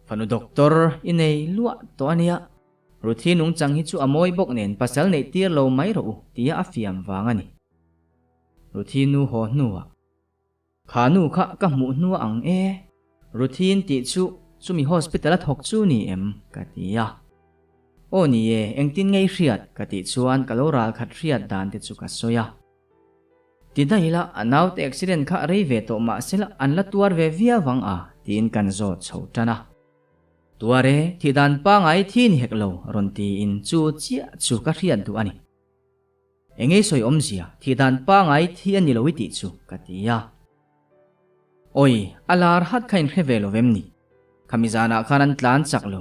fanu doctor i nei luah tawh a nia, Ruthi nungchang hi chu a mawi bawk nen pasal neih tir lo mai rawh u tia a fiam vang a ni. Ruthi nu haw hnuah. Kha nu kha ka hmuh hnu a ang e, Ruthin tih chu chumi hospital a thawk chu ni em? ka ti a. Aw ni e, engtin ngei hriat? ka tih chuan ka lo ral khat hriat dan te chu ka sawi a. Ti daih ila, a naute accident kha rei ve tawh mahsela an la tuar ve viau ang a tiin kan zawt chho tan a. Tuar e, thih dan pangai thi ni hek lo rawn tiin chu chiah chu ka hriat duh a ni. Engei sawi awmzia, thih dan pangai thi a ni lo i tih chu, ka ti a. Awi, a lar hat kha inhre ve lo vem ni? Khami zanah khan an tlan chak lo.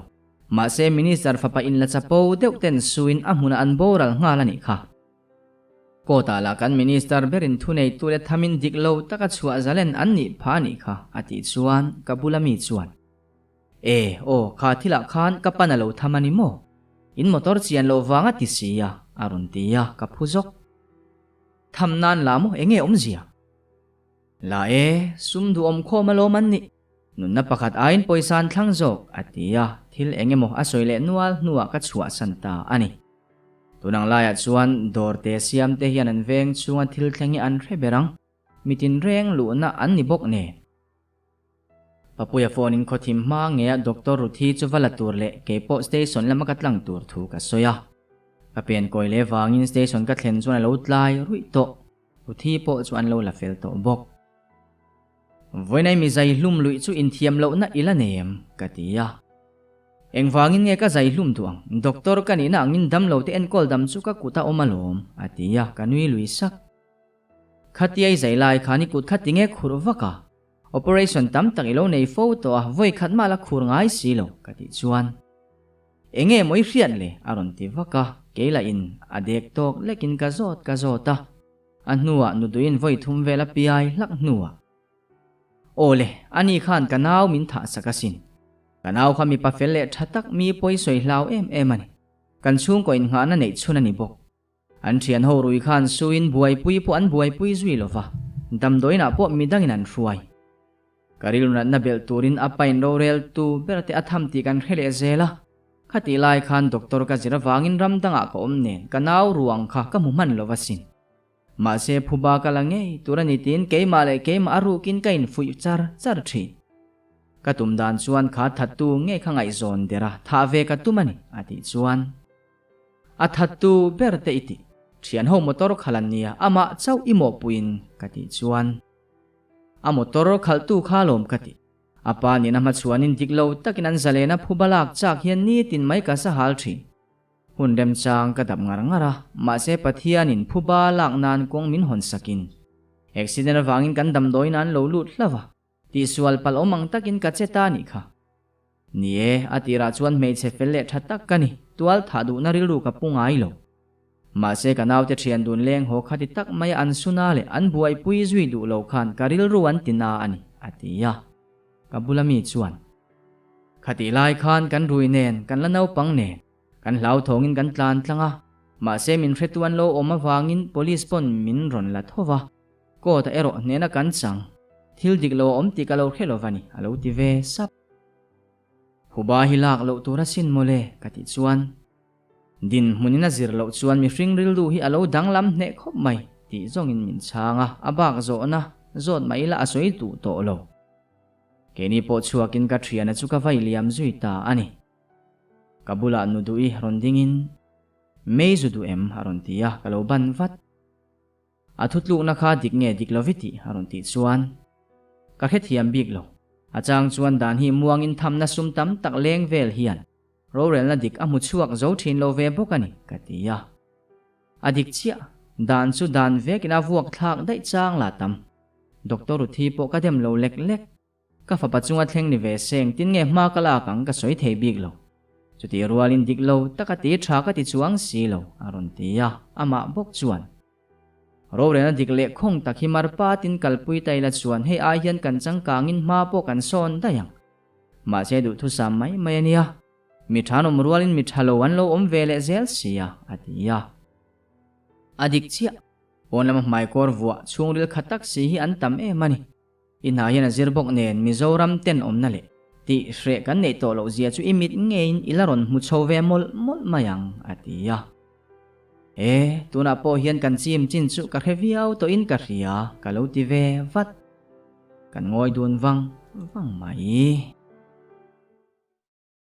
Mahse Minister fapa in la chapo deuh ten suin a hmunah an boral nghal a nih kha. Court-ah lah kan Minister berin thuneitu leh thamin dik lo taka chhuah zalen an nih phah a nih kha, a tih chuan ka bula mi chuan. E, aw, kha thilah khan ka pan a lo tham a ni maw? In motor chian loh vang a ti si a, a rawn ti a, ka phu zawk. Tham nan la maw, enge awmzia? La e, sum duhawm khawm alawm an nih. Nunna pakhat aiin pawisa an thlang zawk, a ti a, thil eng emaw a sawi leh nual hnuah ka chhuahsan ta a ni. Tunang laiah chuan dawrte siamte hian an veng chhunga thil thleng hi an hre ber ang. Mi tinreng luhna an ni bawk nen. Papuia phone in khawthim hma nge a Doctor Ruthi chu va la tur leh keipawh station lama ka tlang tur thu ka sawi a. Ka pen kawi leh vangin station ka thlen chuan a lo tlai ruih tawh. Ruthi pawh chu an lo la fel tawh bawk. Vawiinai mi zai hlum luih chu inthiam lohna i la nei em? ka ti a. Engvangin nge ka zai hlum duh ang? Doctor ka nihna angin damlo te enkawl dam chu ka kut a awm alawm, a ti a, ka nui lui sak. Khatia i zai lai khan i kut kha tinge khurh vak a? Operation tam tak i lo nei fo tawh a, vawi khat mah la khur ngai si lo, ka tih chuan. Enge maw i hriat le? a rawn ti vak a, kei lah in a dek tawk lek in ka zawt ka zawt a. A hnuah nuduin vawi thum vel a piai hlak hnuah. Aw le, ani khan ka nau min thah sak asin. Ka nau kha mipa fel leh tha tak mi pawi sawi hlau em em a ni. Kan chhungkaw innghahna neih chhun a ni bawk. An thian ho rui khan suin buaipui pawh an buaipui zui lo va, damdawiinah pawh midangin an hruai. Ka rilru natna belh turin a pain roreltu ber te a tham tih kan hre leh zel a. Khatih lai khan doctor ka zir avangin ram dangah ka awm nen ka nau ruang kha ka hmu hman lo va sin. Mahse phuba ka la ngei tur a ni tiin keimah leh keimah a rukin ka infuih char char thin. Ka tum dan chuan kha thattu ngei kha ngaihzawn der a, thah ve ka tum a ni, a tih chuan. A thattu ber te i tih. Thian ho motor khalh an nia, amah chauh i mawhpuiin ka tih chuan a motor khalhtu kha alawm ka ti. A pa nen a hmachhuanin dik lo takin an zalen a phuba lak chak hian nitin mai ka sahal thin. Hun remchang ka dap ngar ngar a, mahse Pathianin phuba lak nan kawng min hawn sakin accident avangin kan damdawiin an lo lut hlauh a. Tihsual palh awm ang takin ka che ta nih kha. Ni e, a tirah chuan hmeichhe fel leh tha tak ka ni, tual thah duhna rilru ka pu ngai lo. Mahse ka naute thian dun leng haw khati tak maia an suna leh an buaipui zui duh lo khan ka rilru an ti na a ni, a ti a. Ka bula mi chuan, Khatih lai khan kan rui nen, kan la naupang nen, kan hlauthawngin kan tlan tlang a, mahse min hretu an lo awm avangin police pawn min rawn la tho va. Court ah erawh hnena kan chang. Thil dik lo a awm tih ka lo hre lo va ni, a lo ti ve sap. Huba hi lak loh tur a sin mawle, ka tih chuan. Dinhmunin a zir loh chuan mihring rilru hi a lo danglam hneh khawp mai, tih zawngin min chhang a, a bak zawhna zawt mah ila a sawi duh tawh lo. Keini pawh chhuakin ka thiana chu ka vai liam zui ta a ni. Ka bulah nu duh i rawn dingin, Mei zu duh em? a rawn ti a, ka lo ban vat. A thutlukna kha dik nge dik lo vi tih a rawn tih chuan ka hrethiam bik lo. A chang chuan dan hi muangin thamna sum tam tak leng vel hian rorelna dik a hmu chhuak zo thin lo ve bawk a ni ka ti a. A dik chiah, dan chu dan vekin a vuak thlak daih chang la tam. Doctor Ruthi pawh ka dem lo lek lek. Ka fapa chunga thleng ni ve se engtin nge hma ka lak ang ka sawi thei bik lo. Chutih rualin dik lo taka ti tha ka ti chuang si lo, a rawn ti a, amah bawk chuan. Rorelna dik leh khawng tak hi mar patin kalpui ta ila chuan hei ai hian kan changkangin hma pawh kan sawn daih ang. Mahse duhthusam mai mai a nia. Mi tha an awm rualin mi tha lo an lo awm ve leh zel sia, a ti a. A dik chiah. Pawn lama hmaikawr vuah chhungril khat tak si hi an tam em a ni. I hna hian a zir bawk nen Mizoram tenawmna leh tih hreh kan neih tawh loh zia chu i mit ngeiin i la rawn hmu chho ve mawlh mawlh mai ang, a ti a. E, tunah pawh hian kan chim chin chu ka hre viau tawhin ka hria, ka lo ti ve vat. Kan ngawi dun vang vang mai.